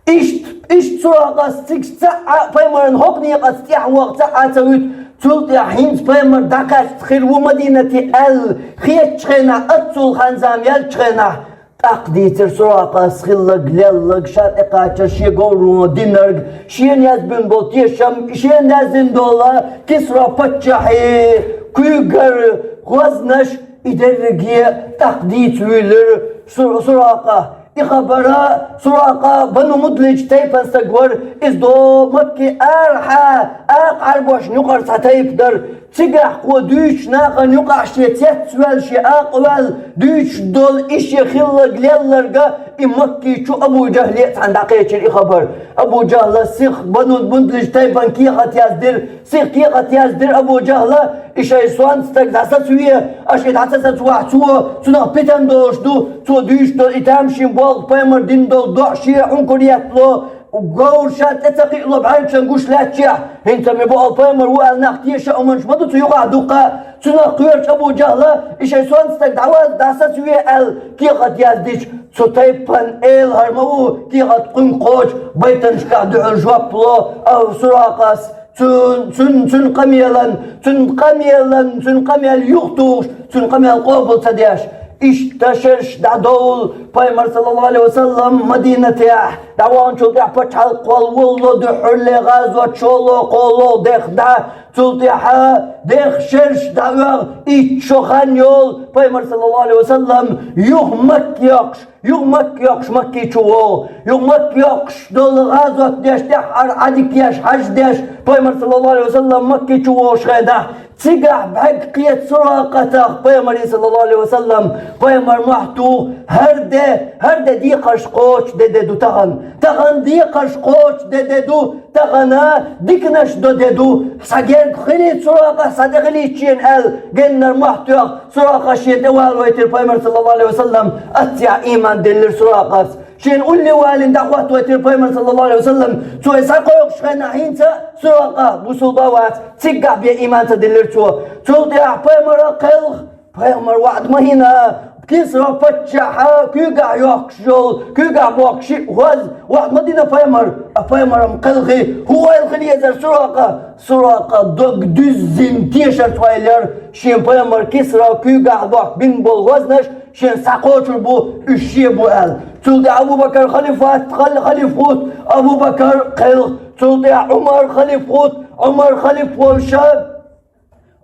Иштта, иштта Суракъас цига цхьаъ а пайхамаран хӀокху некъаца тӀаьхьа ваха цхьаъ а ца вуьту, цул тӀаьхьа хӀинца пайхамар дӀакхаьчна хир ву Мадинате аьлла хетачу хенахь, оццул хан-зама яьллачу хенахь, тӀаккха дийцира Суракъас хилларг, лелларг, ша тӀекхачар, шен говро динарг, шена яздина болу тешам, шена яздина долу Кисра паччахье куьйгара хӀознаш, и дерриге тӀаккха дийца вуьйлира Су-, Суракъа. И хабара Суракъа Бану Мудлиж тайпан стаг вара, иза до Макки арахьа, акха Ӏарбошна юкъара цхьа тайпа дара. Цигахь кхо дуьйцучу нахана юкъахь шен цецваьлла, шен акъваьлла, дуьйцуш долу и шен хилларг, лелларга и Маккичу Абу Джахьле а цхьаьна дӀакхечира и хабар. Абу Джахьла сиха Бану Мудлиж тайпан кехат яздира, сиха кехат яздира Абу Джахьла, и шайн сонта стаг дӀасацаве, аша и дӀа ца сацавахь, цо, цунах питана долуш ду, цо дуьйцуш долу и тамашийна болх, пайхамар дина долу доӀа шен хьуна кура еттало, говр ша тӀе ца кхиало бӀаьргашна гуш лаьттачехь, хӀинца ма бу аьлла пайхамар ву аьлла нах теша а хӀуманаш ма ду цу юкъахь дуккха, цунах кхоьручу Абу Джахьла, и шайн сонта стаг дӀаваза, дӀасацаве аьлла, кехат яздича, цу тайпан эла хӀара ма ву, кехат кхуьнга кхочу, байтанашкахь дуьхьал жоп ло, а Суракъас, цун, цун, цун къамелан, цун къамелан, цун къамел юхатухуш, цун къамел къобал ца деш. Иштта шераш дӀадовла пайхамар, саллаллаху алейхи ва саллам, Мадинатехь дӀаваханчул тӀаьхьа пачхьалкх кхолла волло дуьххьарле гӀазот шолгӀа, кхоалгӀа дехна дӀа, цул тӀаьхьа дехна шераш дӀаоьгӀна итт шо хан йолу пайхамар, саллаллаху алейхи ва саллам, юха Макка йоккхуш, юха Макка йоккхуш, Макки чу вогӀу. Юха Макка йоккхуш долу гӀазот деш, тӀаьххьара Ӏадика еш, хьаж деш, пайхамар, саллаллаху алейхи ва саллам, Макки чу вогӀуш хенахь, цигахь бӀаьрг кхета Суракъатах пайхамаре, саллаллаху алейхи ва саллам, пайхамар мохь туху, хӀара де, хӀара де декхарш кхочу де, де ду тахана. Тахана декхарш кхочу де, де ду, тахана диканаш до де ду. Сан герга хилийта Суракъа, сан тӀе хилийта шена аьлла, геннара мохь тоьхна, Суракъа шен тӀе валавайтира пайхамар, саллаллаху алейхи ва саллам, аццехь ийман диллира Суракъас. Шена улле валийна дӀахӀоттавайтира пайхамар, саллаллаху алейхи ва саллам. Цо и схьакхойкхуш хенахь, хӀинца Суракъа бусулба вац, цигахь бен ийман ца диллира цо. Цул тӀаьхьа пайхамара кхелха, пайхамар ваӀда ма йина, Кисра паччахьа куьйгахь йоккхуш йолу, куьйгахь бохкуш шиъ хӀозза, ваӀда ма дина пайхамар, а пайхамарам кхелхи, хӀун ойла хила езара Суракъа? Суракъа дог дуьззина тешарца ойла яра, шен пайхамар Кисра куьйгахь бохку бина болу хӀознаш шен схьакхочур бу, уьш шен бу аьлла. Цул тӀаьхьа Абу-Бакар халифат, хал-, халифа хӀутту, Абу-Бакар кхелха, цул тӀаьхьа Ӏумар халифа хӀутту, Ӏумар халифа волуша,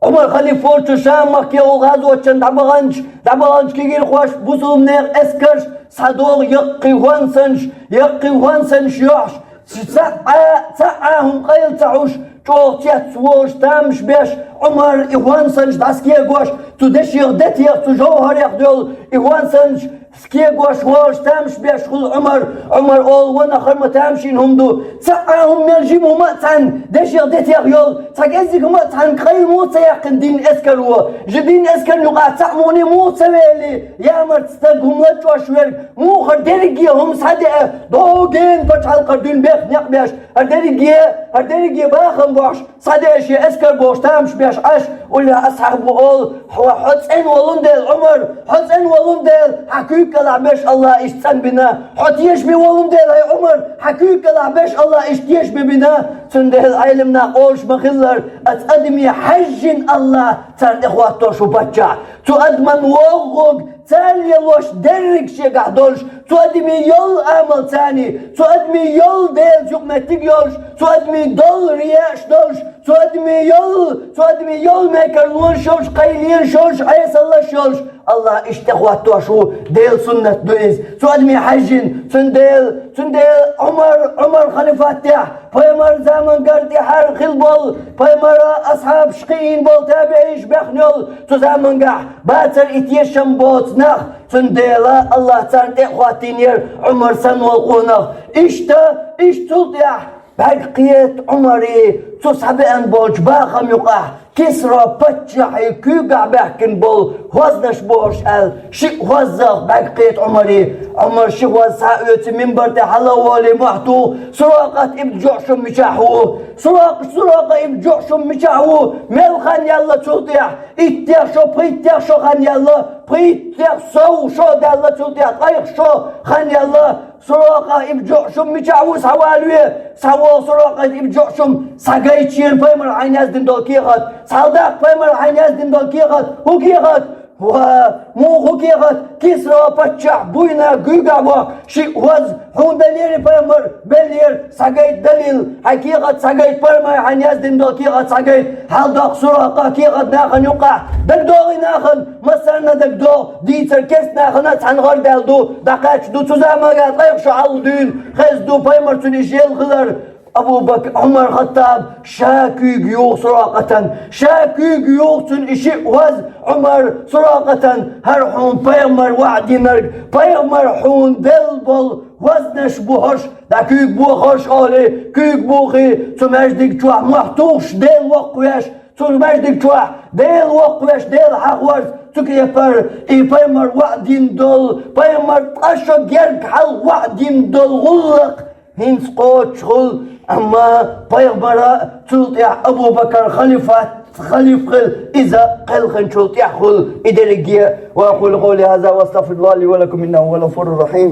Ӏумар халифа волчу Шам-махке волу гӀазотчун дӀабаханчу, дӀабаханчу кегирхошка бусулбанех эскарш схьадогӀу яккхий хӀонсанаш, яккхий хӀонсанаш йохьуш, цхьа а, цхьа а хӀума къайла ца хьуш, чӀогӀа цец волуш тамаш беш, Ӏумар и хӀонсанаш дӀаскегош, цу дешех, детех, цу жовхӀарех долу и хӀонсанаш скегош волуш тамаш беш хуьлу Ӏумар. Ӏумар олу: «Ванах, хӀара ма тамашийна хӀума ду. Цхьа а хӀума мел жима хӀума а цхьаьна дешех, детех йолу, цхьа кӀеззиг хӀума а цхьаьна къайла муха ца яьккхина дин эскаро? Жи дин эскарна юкъахь цхьа а муха муха ца вели? Ямарта стаг, хӀума лачкъош верг, муха хӀара дерриге хӀума схьадеа, догена пачхьалкхара дуьйна бех некъ беш, хӀара дерриге, хӀара дерриге бахам бохьуш, схьадеа шен эскар бохуш тамаш беш, Ӏаш, уллехь асхьабо олу: «Хьо, хьо цӀена волун дела, Ӏумар, хьо цӀена волун дела, хьан куьйга кӀелахь берш Аллаха иштта цӀанбина. Хьо тешаме волун дела, хӀай Ӏумар, хьан куьйга кӀелахь берш Аллаха иштта тешаме бина». Цундела Ӏеламнаха олуш ма-хиллара, аса адаме хьаьжжина Аллах царна тӀехӀоттош ву паччахь. Цу адаман вогӀург царна лелош дерриг шегахь долуш, цу адаме йолу амал царний, цу адаме йолу Делаца юкъаметтиг йолуш, цу адаме долу рияаш долуш, цу адаме йолу, цу адаме йолу мекарлонаш йолуш, кхайленаш йолуш, Ӏесаллаш йолуш, Аллах иштта тӀехӀоттош ву, Делан суннат ду иза. Цу адаме хьаьжжина, цундела, цундела Ӏумар, Ӏумар халифат тӀехь, пайхамар замангара тӀаьхьара хилла болу, пайхамара асхьабаш кхиийна болу, табиӀинаш бехна йолу цу замангахь бацара и тешам боцу нах, цундела Аллах царна тӀе а хӀоттийнера Ӏумар санна волу къонах. Иштта, иштта цул тӀаьхьа бӀаьрг кхета Ӏумаре цу схьабеана болчу бахам юкъахь Кисра паччахьан куьйгахь баьхкина болу хӀознаш бохуш аьлла, шиъ хӀоззах бӀаьрг кхета Ӏумаре. Ӏумар ши хӀоз схьа а оьцу, минбар тӀе хьала а волий, мохь туху: «Суракъат ибн Жуъшум мичахь ву? Суракъа, Суракъа ибн Жуъшум мичахь ву? Мел хан яьлла цул тӀаьхьа? Иттех шо, пхийттех шо хан яьлла, пхийттех сов шо даьлла цул тӀаьхьа, ткъайх шо хан яьлла. Суракъа ибн Жуъшум мичахь ву, схьавалаве?» СхьавогӀу Суракъа ибн Жуъшум, схьагайта шена пайхамара хьайна яздина долу кехат. Схьадаккха пайхамара хьайна яздина долу кехат. ХӀун кехат? Ва, муха хӀун кехат? Кисра паччахь буйна куьйгахь бохку шиъ хӀоз. Хьуна беллера пайхамар, беллера, схьагайта далил. Хьайн кехат схьагайта, пайхамара хьайна яздина долу кехат схьагайта. Хьаладоккху Суракъа кехат нахана юккъехь. ДагадогӀий нахана? Массарна дагадогӀу, дийцар кестта нахана а цхьаьна гӀардаьлла ду, дӀакхаьчна ду. Цу заманахь ткъайх шо хьалха дуьйна хезна ду пайхамар цуьнан иштта елла хилар. Абу Бакр, Ӏумар Хаттаб ша куьйга юху Суракъатан, ша куьйга юху цуьнан и шиъ хӀоз. Ӏумар, Суракъатан, хӀара хьуна пайхамар ваӀда динарг, пайхамар хьуна делла болу хӀознаш бу хӀорш, дӀа куьйга боху хӀорш олий, куьйга бухий, цу маьждиг чохь мохь тухуш, Дела воккхавеш, цу маьждиг чохь Дела воккхавеш, Дела хьахорзу цу кепара, и пайхамар ваӀда дина долу, пайхамар ткъа шо герга хьалха ваӀда дина долу гӀуллакх хӀинца кхочушхула, амма пайхамара, цул тӀаьхьа Абу Бакар халифат, халиф хила, иза кхелхинчул тӀаьхьахула и дерриге. وأقول قولي هذا وأستغفر الله لي ولكم إنه هو الغفور الرحيم.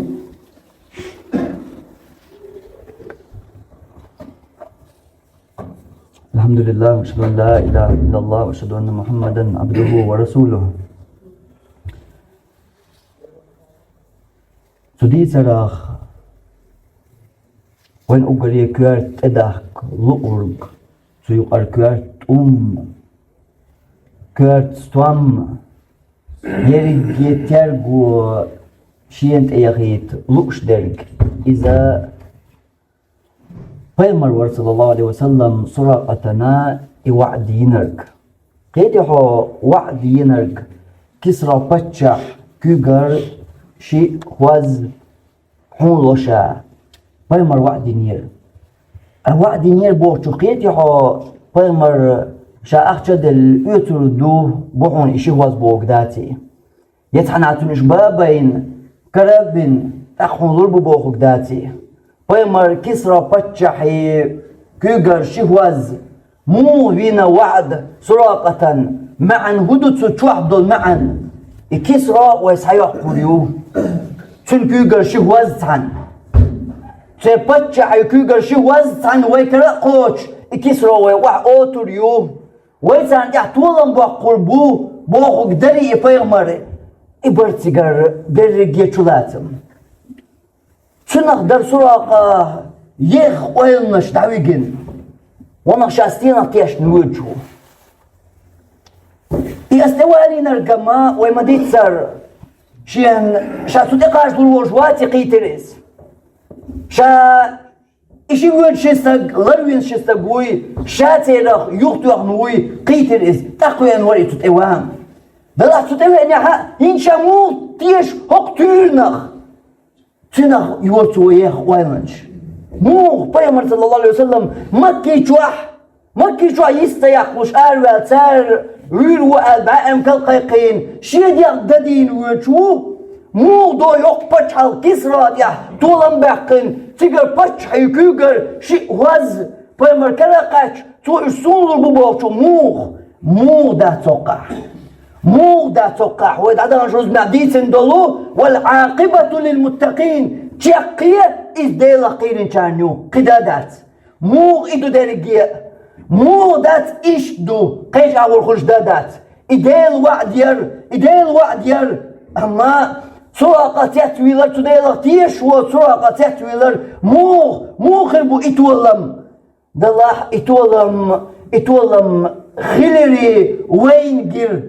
الحمد لله، وأشهد أن لا إله إلا الله، وأشهد أن محمدا عبده ورسوله. Цу дийцарах вайн уггаре коьрта тӀедахка луург, цу юкъара коьрта тӀум, коьрта стом, ерриге терго шена тӀе яхийта лууш дерг. Иза пайхамар вара, саллаллаху Ӏалайхи ва саллам, Суракъатана и ваӀда йинарг. Кхетий хьо ваӀда йинарг, Кисра паччахь куьйгара шиъ хӀоз хьуна ло ша, пайхамар ваӀда йинера. А ваӀда йинера бохучух кхетий хьо, пайхамар ша ахча а делла оьцур ду, бу хьуна и ши хӀоз бохург даций? Я цхьанхьа цуьнан уьш ба а байна, кара а бина, тӀаккха хьуна лур бу бохург даций? Пайхамар Кисра паччахьан куьйгара ши хӀоз муха вина ваӀда Суракъатан, маьӀна хӀун ду цу чохь долу маьӀна? И Кисра вай схьайоккхур ю, цуьнан куьйгара ши хӀоз цхьаьна. Церан паччахьан куьйгара ши хӀоз цхьаьна вай кара а кхочуш, и Кисра вай охьаотур ю. Вай царна тӀехь толам боккхур бу, бохург дарий и пайхамар, и бара цигара берриге чулацам. Цунах дара Суракъа еха ойланаш дӀавигина, ванах ша стенах тешна воьдуш ву. И ас тӀевалийнарг ма вай ма-дийццара, шен ша цу тӀекхачалур волуш ваций кхийтира иза. Ша И ши воьду ши стаг, ларвина ши стаг вуй, ша церах юхатоьхна вуй, кхийтира иза, тӀакхвеана вара и цу тӀе ван. Далахь цу тӀе веанехь а, хӀинца ша муха теша хӀокху туьйранах? Цуьнах йора цо еха ойланаш. Муха пайхамар, саллаллаху Ӏалайхи ва саллам, Макки чохь, Макки чохь йист ца яккхалуш араваьлла, цара вуьйр ву аьлла, бӀе эмкал кхайкхийна, шен дегӀ дан дийна воьдуш ву? Муха до йоккха пачхьалкх Кисра тӀехь толам баьккхина, цигара паччахьан куьйгара шиъ хӀоз, пайхамар кара а кхаьчча, цо уьш суна лур бу бохучух муха? Муха дац хӀокхахь? Муха дац хӀокхахь? Вай дӀадаханчу рузбанехь дийцина долу: «Вал-Ӏакъибату лил-муттакъин». Чаккхе иза Делах кхийринчарна ю, кхин дан дац. Муха и ду дерриге? Муха дац иштта ду, кхечу агӀор хуьлуш дан дац? И Делан ваӀда яра, и Делан ваӀда яра. Амма Суракъа цецвийлар, цу Делах тешаш воцу Суракъа цецвийлар. Муха, муха хир бу и толам? Делахь и толам, и толам хиларе вайна гира.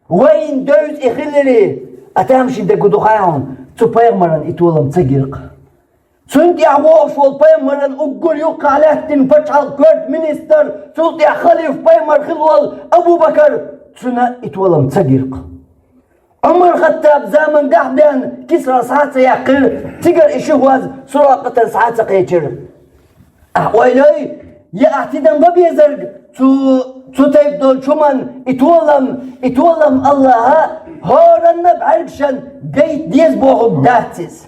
Вайна девза и хиларе. А тамашийна дерг хӀун ду хаьий хьуна? Цу пайхамарна и толам ца гира-кх. Цунна тӀехь вогӀуш волу пайхамаран уггар юххехь лаьттина пачхьалкх, коьрта министр, цул тӀехь халифа пайхамар хилла волу Абу-Бакар, цунна и толам ца гира-кх. Ӏумар-Хаттаб заманахь бен Кисра схьа а ца яьккхира, цигара и ши хӀоз Суракъатана схьа а ца кхечира. Ахь ойла йой, я ахь тидам бан безарг цу, цу тайпа долчу хӀуманна и толам, и толам Аллаха хӀоранна бӀаьргашна гайта деза бохург дац иза.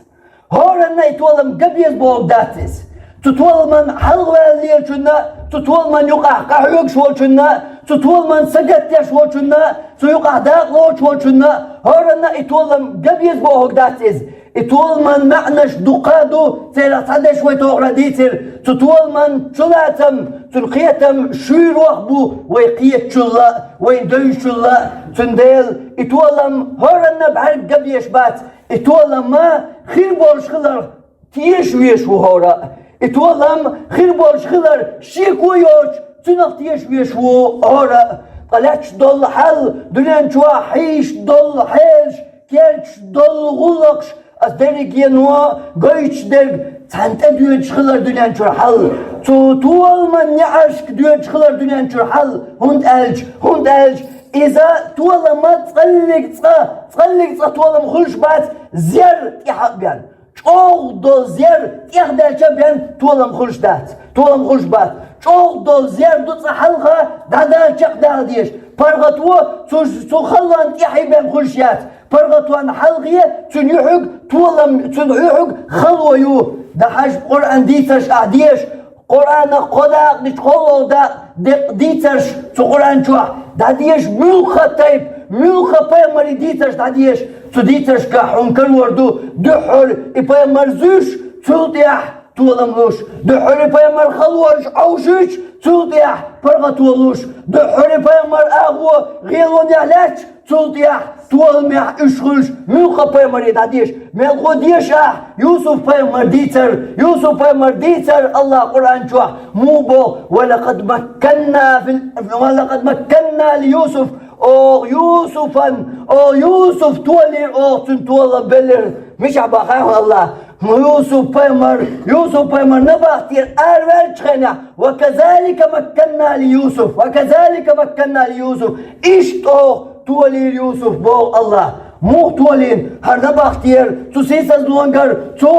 ХӀоранна и толам ган беза бохург дац иза. Цу толаман хьалхаваьлла лелачунна, цу толаман юкъахь къахьоьгуш волчунна, цу толаман сагатдеш волчунна, цу юкъахь дакъа лоцуш волчунна хӀоранна и толам ган беза бохург дац иза. И толаман маьӀнаш дуккха а ду, церах цхьадерш вай тохара дийцира. Цу толаман чулацам, цуьнан кхетам шуьйрох бу вай кхетачул а, вайна девзачул а. Цундела и толам хӀоранна бӀаьрг ган безаш бац. И толам ма хир болуш хиларх теша везаш ву хӀора. И толам хир болуш хилар шеко йоцуш, цунах теша везаш ву хӀора. Ткъа лаьтташ долу хьал, дуьнен чохь хьийзаш долу хьелаш, керташ долу гӀуллакхаш, ас дерригено гойтуш дерг цхьаьна тӀедоьдуш хилар дуьнен чуьра хьал. Цу толаман неӀаршка доьдуш хилар дуьнен чуьра хьал. ХӀунда аьлча, хӀунда аьлча иза толаман цкъаллиг цкъа, цкъаллиг цкъа толам хуьлуш бац, зер тӀаьхьа а бен. ЧӀогӀа долу зер тӀехдаьлча а бен толам хуьлуш дац, толам хуьлуш бац. ЧӀогӀа долу зер ду цкъа хьалха дӀадала чекхдала дезаш. ПаргӀато цу, цу халонна тӀаьхьа а бен хуьлуш яц. ПаргӀатонна хьалхе цуьнан юьхьиг толам, цуьнан юьхьиг хало ю. Дан хьажа Къуръан дийцарш ахь дезаш, Къуръанах кхо дакъа дича кхоалгӀа дакъа декъа дийцарш цу Къуръан чохь дӀадеша, муьлхха тайпа, муьлхха пайхамаре дийцарш дӀадеша. Цу дийцаршкахь хьуна карор ду дуьххьара и пайхамар зуьйш, цул тӀаьхьа толам луш, дуьххьара и пайхамар халонаш Ӏовшуьйтуш, цул тӀаьхьа паргӀато луш, дуьххьара и пайхамар агӀо гӀелонехь лаьтташ, цул тӀаьхьа толамехь уьш хуьлуш, муьлхха пайхамаре дӀадеша. Мелхо деша ахь Юсуп-пайхамар дийцар, Юсуп-пайхамар дийцар Аллах Къуръан чохь муха боху: «Ва лакъад макканна фил, ва лакъад макканна ли Юсуп». Оха Юсупан, оха Юсуп толийра, оха цуьнан толам беллира. Мичахь бахахь Аллах? Юсуп-пайхамар, Юсуп-пайхамар набахтера араваьллачу хенахь: «Ва казалика макканна ли Юсуп, ва казалика макканна ли Юсуп». Иштта оха толийра Юсуп, боху Аллах. Муха толийна? ХӀара набахтера, цу сийсазлонгара, цу,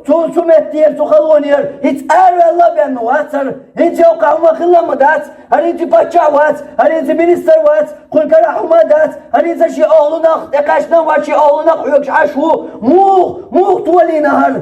цу, цу меттера, цу халонера хӀинца араваьлла а бен ма вац хӀара. ХӀинца йоккха хӀума хилла ма дац. ХӀара хӀинца паччахь вац, хӀара хӀинца министр вац, кхуьнан карахь хӀума дац, хӀара хӀинца шен охьалунах тӀекхаьчна а вац, шен охьалунах хьоьгуш Ӏаш ву. Муха, муха толийна хӀара?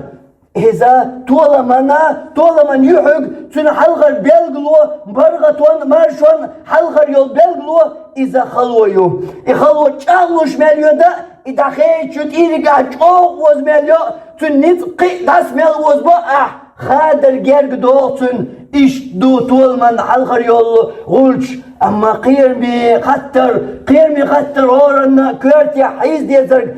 Иза толамана, толаман юьхьиг, цуьнан хьалхара белгало, паргӀатонна, маршонна хьалхара йолу белгало, иза хало ю. И хало чӀагӀлуш мел йода, и дӀахейтачу тӀийригахь чӀогӀа оза мел йо, цуьнан ницкъ кхин а дӀаса мел озабо ахь. Хадар герга догӀу цуьнан, иштта ду толаман хьалхара йолу гӀулч, амма кхераме хаттар, кхераме хаттар хӀоранна коьртехь хьийза дезарг,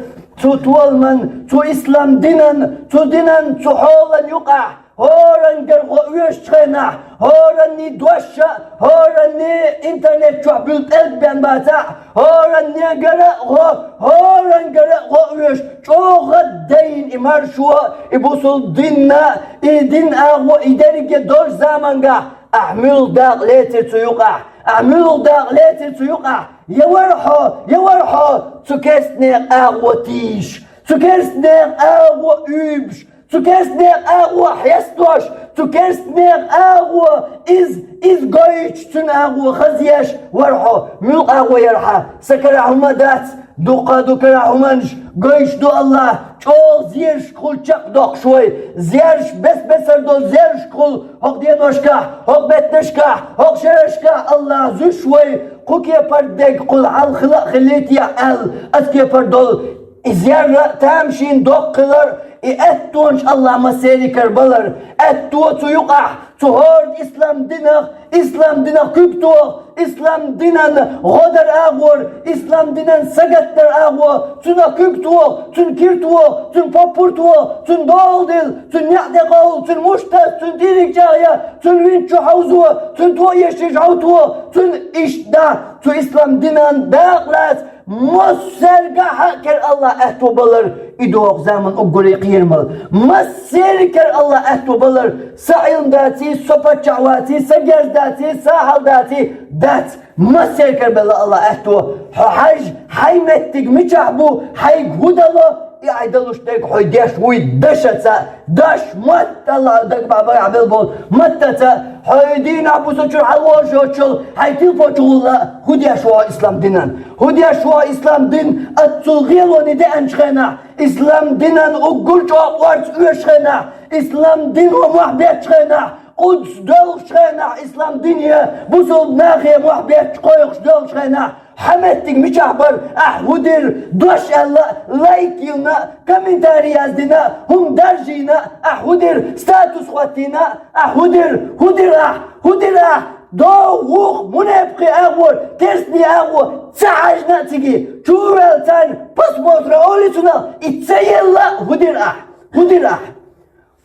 цу толаман, цу ислам динан, цу динан, цу хьолан юкъахь хӀорангара гӀо оьшучу хенахь, хӀоранний дош а, хӀоранний интернет чохь буьллу пӀелг бен бацахь, хӀорангара а гӀо, хӀорангара а гӀо оьшу, чӀогӀа дайна и маршо, и бусулба дин а, и дин агӀо, и дерриге долчу замангахь, ахь муьлха дакъа лецира цу юкъахь, ахь муьлха дакъа лецира цу юкъахь, я вара хьо, я вара хьо, цу керстанех агӀо тийша, цу керстанех агӀо уьйбуш, цу керстанех агӀо хьестош, цу керстанех агӀо иза, иза гойтуш, цуьнан агӀо хазъеш вара хьо. Муьлха агӀо яра хьан? Сан карахь хӀума дац, дуккха а ду карахь хӀуманаш, гойтуш ду Аллах, чӀогӀа зерашкахула чекхдоккхуш вай, зераш, бес-бесара долу зерашкахула хӀокху деношкахь, хӀокху меттанашкахь, хӀокху шерашкахь Аллах зуьйш вай, Кху кепара дег кхул хьалха хила а хилийтий аьлла, аса кепара долу и зерра а тамашийна доккха хилар, и аьттонаш Аллахь массеран карабалар. Аьтто цу юкъахь, цу хӀора ислам динах, ислам динах куьг тоха, ислам динан гӀо дар агӀор, ислам динан сагатдар агӀо, цунах куьг тоха, цуьнан кира тоха, цуьнан поппар тоха, цуьнан дола дилла, цуьнан неӀ тӀе къовла, цуьнан муш таса, цуьнан тӀериг чӀагӀъя, цуьнан винт чу хьовзо, цуьнан тоъеш йиш хьовзо, цуьнан иштта, цу ислам динан дакъа лаца, массаьрга хьакхар Аллахь аьтто балар, и догӀу заман уггаре кхерамал. Массеран кара Аллахь аьтто балар, са Ӏилма даций, со паччахь ваций, са герз даций, са хьал даций, дац. Массеран кара белла Аллахь аьтто. Хьо хьажа, хьайн меттиг мичахь бу, хьайга хӀун дало, и хьайн далуш дерг хьо деш вуй дашаца, даш мотт Аллахь дага бахьа багахь белла болу маттаца, хьо и дийнахь бусалба чуьра хьалаволуш йоцчул хьайн телефон чу гӀулла, хӀун деш ву хьо ислам динан? ХӀун деш ву хьо ислам дин? Аццул гӀелоне деанчу хенахь, ислам динан уггар чӀогӀа орца оьшучу хенахь, ислам дино мохь беттачу хенахь, Къудс доьлхучу хенахь, ислам дине, бусалба нахе мохь бетташ кхойкхуш доьлхучу хенахь, хьан меттиг мичахь бара, ахь хӀун дира, дош аьлла, лайк йиллина, комментарий яздина, хӀума даржийна, ахь хӀун дира, статус хӀоттийна, ахь хӀун дира, хӀун дира ахь, хӀун дира ахь, догӀу вукху мунепакхе агӀор, керстане агӀо, ца хьаьжна а циге, чу а ваьлла царна, посмотра олий цунах, и ца елла а, хӀун дира ахь, хӀун дира ахь?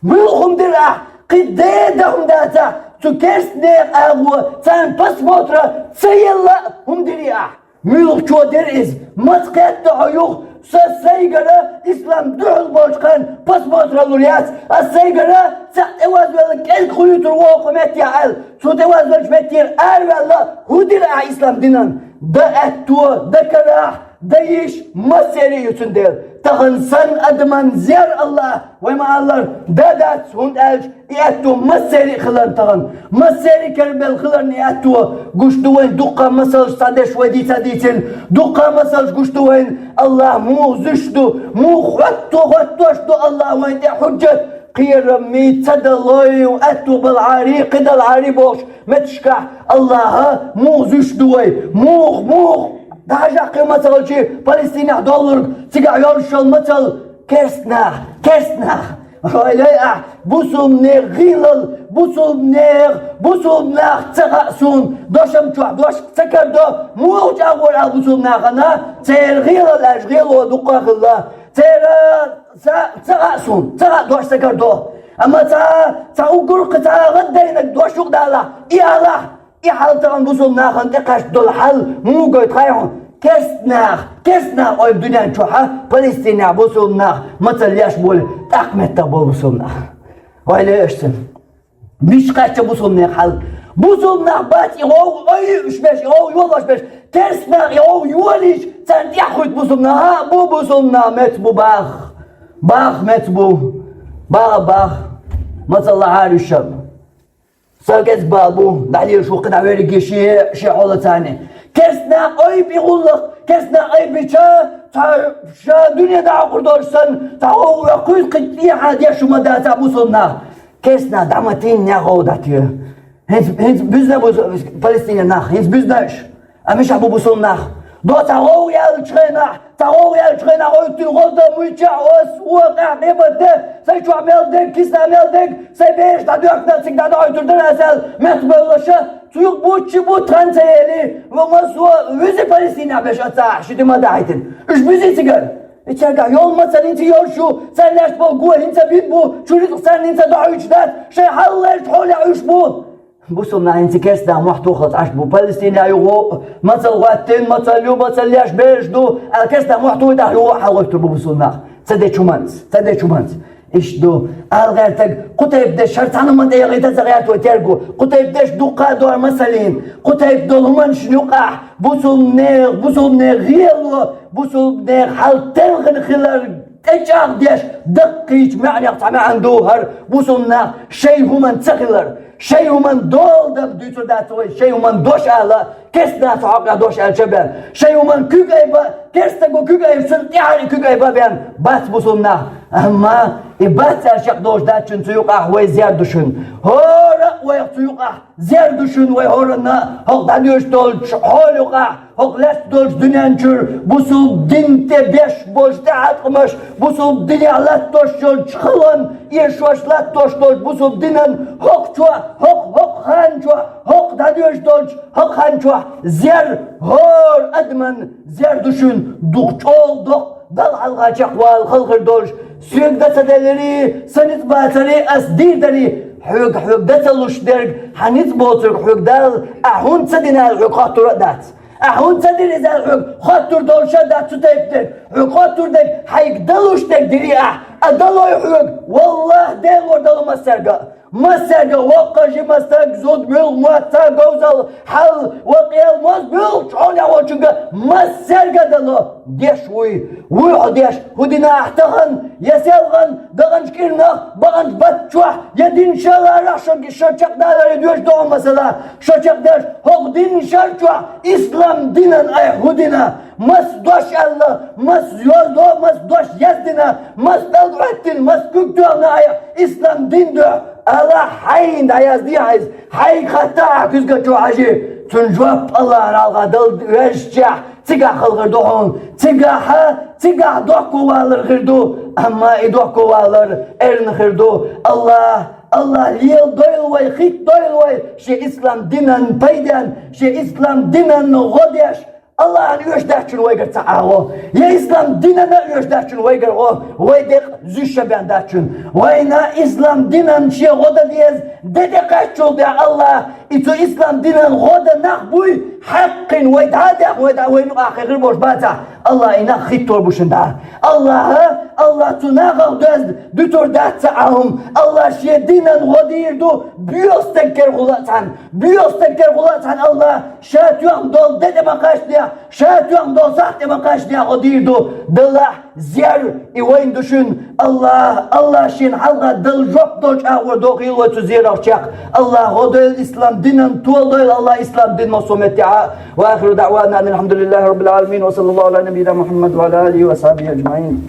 Муьлха хӀума дира ахь, кхин деда хӀума дацахь, цу керстанех агӀо, царна посмотра ца елла а хӀума дирий ахь? Муьлхачо дира иза, маца кхетта хьо юха, сан сайгара ислам дуьхьал болчу хенахь посмотра лур яц, ас сайгара цхьаъ тӀевазвелла кӀезиг хуьлуьйтур ву хӀокху меттехь аьлла, цу тӀевазвеллачу меттера араваьлла, хӀун дира ахь ислам динан? Дан аьтто, дан карахь, дан йиш массеран а ю цундела. Тахана санна адаман зер Аллахь, вай ма-аллара, дан дац, хӀунда аьлча и аьтто массеран а хиларна тахана. Массеран а карабелла хиларна и аьтто гуш ду вайна дуккха масалш, цхьадерш вай дийца а дийцина, дуккха масалш гуш ду вайна, Аллахь муха зуьйш ду, муха хӀотто хӀоттош ду Аллахь вайна тӀе хьуьжжат, кхерам мийца ца далой, аьтто балахьарий, кхин далахьарий бохуш меттигашкахь Аллахьа муха зуьйш ду вай, муха, муха. ДӀахьажа кхин мацалчий Палестинехь доллург, цигахь йолуш йолу мацал, керстанах, керстанах. Ойла йой ахь, бусалбанех гӀийлал, бусалбанех, бусалбанах ца хаьа суна, дошам чохь дош ца карадо, муха чӀагӀо аьлла бусалбанахана, церан гӀийлал аьлча гӀело дуккха а хилла, церан ца, ца хаьа суна, ца хаьа дош ца карадо. Амма цхьа, цхьа уггар кхин цхьа гӀаддайнарг дош юкъадалахь, и алахь, и хьал тахана бусалба нахана тӀекхаьчна долу хьал муха гойту хаьий хьуна? Керстанах, керстанах ойла дуьнен чохьа, Палестинехь бусалба нах мацалла еш болу, тӀаккха меттах болу бусалба нах. Ойла еш цуьнан. Мича кхаьчча бусалбанех хьал? Бусалба нах бац и гӀовгӀа ойуьйтуш берш, и гӀовгӀа йолош берш. Керстанах и гӀовгӀа йолийча, царна тӀаьхьахуьйту бусалба нах. ХӀаъ, бу бусалба нах меца бу баха. Баха меца бу. Баха, баха. Мацалла хьаруьйшам. Сан кӀезиг бала бу, дӀалелаш ву кхидӀа верриге шен, шен хьолаца царна. Керстанах айб и гӀуллакх, керстанах айбича, цхьа ша дуьне дӀахьокхур долуш санна, цхьа гӀовгӀа кхуьйсу кхин тӀехьа деш хӀума дацахь бусалба нах. Керстанах дӀа ма тийна, нехан гӀовгӀа дӀатоь. ХӀинца, хӀинца буьзна бу Палестинан нах, хӀинца буьзна уьш. Амма мичахь бу бусалба нах? До цхьа гӀовгӀа яьллачу хенахь, цхьа гӀовгӀа яьллачу хенахь, ойтина гӀолда муьйчча а, ас, вон къаьхьа къемат де, сайн чохь мел дерг, кисна мел дерг, сайн бераш дӀадоьхкина, цига дӀадохьуьйтур дара ас аьлла, меттах бевллаша, цу юкъа бутт ши бутт хан ца ели, ва массо а вуьзи Палестинехь берш ацахь, ши тӀе ма дахьийтина. Уьш буьзи цигара. И цаьргахь йолу мацалла хӀинца йолуш ю, царна лаьцна болу го хӀинца бин бу, чу рицкъ царна хӀинца дохьуьйтуш дац, шайн хьалхалерчу хьолехь уьш бу. Бусалба нах хӀинца керстанах мохь тухалц Ӏаш бу. Палестинехь юха мацалла гӀоьттина, мацалла ю, мацалла еш бераш ду, аьлла керстанах мохь тухуьйтахь юха хьалагӀоьттур бу бусалба нах. Ца дечу хӀуманца, ца дечу хӀуманца. Иштта ду. Ала гӀертарг, кху тайпа деш, хӀара цхьана хӀуманна тӀе яхийта ца гӀерто терго. Кху тайпа деш дуккха а дора масаллин. Кху тайпа долу хӀуманашна юкъахь бусалбанех, бусалбанех гӀело, бусалбанех хьал телхина хилар тӀечӀагӀдеш, даккхийчу маьӀнех цхьа маьӀна ду хӀара, бусалба нах шайн хӀуманна ца хилар. Шайн хӀуманна дола дан дуьйцур дац вай, шайн хӀуманна дош ала, керстанаца хьокъехь дош аьлча бен. Шайн хӀуманна куьг айба, керстаго куьг айба, цунна тӀаьхьара и куьг айба бен. Бац бусалба нах. Амма И бац аьлча шек долуш дац шуна цу юкъахь вай зер ду шуна. ХӀора а вайх цу юкъахь зер ду шуна вай хӀоранна, хӀокху дӀадоьжуш долчу хьола юкъахь, хӀокху лаьцна долчу дуьнен чуьра бусулба дин тӀе беш болчу тӀеӀаткъамаш, бусулба динехь латтош йолчу халон, эшош латтош долчу бусулба динан хӀокху чохь, хӀокху, хӀокху хан чохь, хӀокху дӀадоьжуш долчу хӀокху хан чохь зер, хӀора адаман зер ду шуна, дукха чӀогӀа доккха Далла хьалха чекхвала хала хир долуш, соьга дан ца делларий, сан ницкъ бацарий, ас дийр дарий, хьоьга, хьоьга дан ца луш дерг, хьан ницкъ боцург хьоьга Дала, ахь хӀунда ца дина аьлла хьоьга хоттур а дац. Ахь хӀунда ца дира иза аьлла хьоьга хоттур долуш а дац цу тайпа дерг. Хьоьга хоттур дерг, хьайга дан луш дерг дирий ахь, а далой хьоьга, валлахӀи, Делора дало массаьрга а. Массаьрга воккха жима стаг, зуда, муьлхха мотт, цхьа говзалла, хьал, вакъел, моза, муьлххачу хьолехь волчуьнга массаьрга дало деш вуй. Вуй хьо деш, хӀун дина ахь тахана, я селхана, даханчу кӀирнах, баханчу баттахь, я динан шарахь шо, шо чекхдаларе доьжуш ду хьо масала, шо чекхдеш, хӀокху динан шар чохь ислам динан айхьа хӀун дина? Мас дош аьлла, мас йозо, мас дош яздина, мас пӀелг Ӏоьттина, мас куьг тоьхна айхьа ислам дин дуьхьа? Алахь, хьайна дӀаяздехьа иза, хьайга хатта ахь куьзга чу хьажи. Цунна жоп Аллахьан хьалха дала везачехь, цигахь хала хир ду хьуна. Цигахь, цигахь дохко валар хир ду, амма и дохко валар эрна хир ду. Аллахь, Аллахь леладойла вай, хӀиттадойла вай, шен ислам динан пайденна, шен ислам динан гӀо деш, Аллахьана оьшуш дац шуна вайгара цхьа а гӀо. Я ислам динана оьшуш дац шуна вайгара гӀо, вай декъа зуьйш а бен дац шуна. Вайна ислам динан шен гӀо дан деза, де тӀекхаччул тӀехь Аллахь, и цу ислам динан гӀо дан нах буй, хьаькхина вай дӀа а даьхна, вай дӀа вайна юкъахь хир болуш бацахь, Аллахь и нах хӀиттор бу шуна дӀа. Аллахьа, Аллахь цу нахах доьзна дуьтур дац цхьа а хӀума. Аллахь шен динан гӀо дийр ду, боьха стаг кара гӀула а цхьаьна, боьха стаг кара гӀула а цхьаьна Аллахь, ша тоьхна долу де тӀе ма кхачдехь, ша тоьхна долу сахьт тӀе ма кхачдехь, хьо дийр ду. Далахь, зер, и вайна ду шуна. Аллахь, Аллахь шена хьалха дала жоп долчу агӀор дохийла вай цу зерах чекх. Аллахь гӀо дойла ислам динан, толадойла Аллахь ислам дин массо а меттехь. Ва ахиру даъвана анил хьамдулиллахи раббил Ӏаламин. Ва саллаллаху Ӏала набийина Мухьаммад ва Ӏала алихи ва сахьбихи ажмаӀин.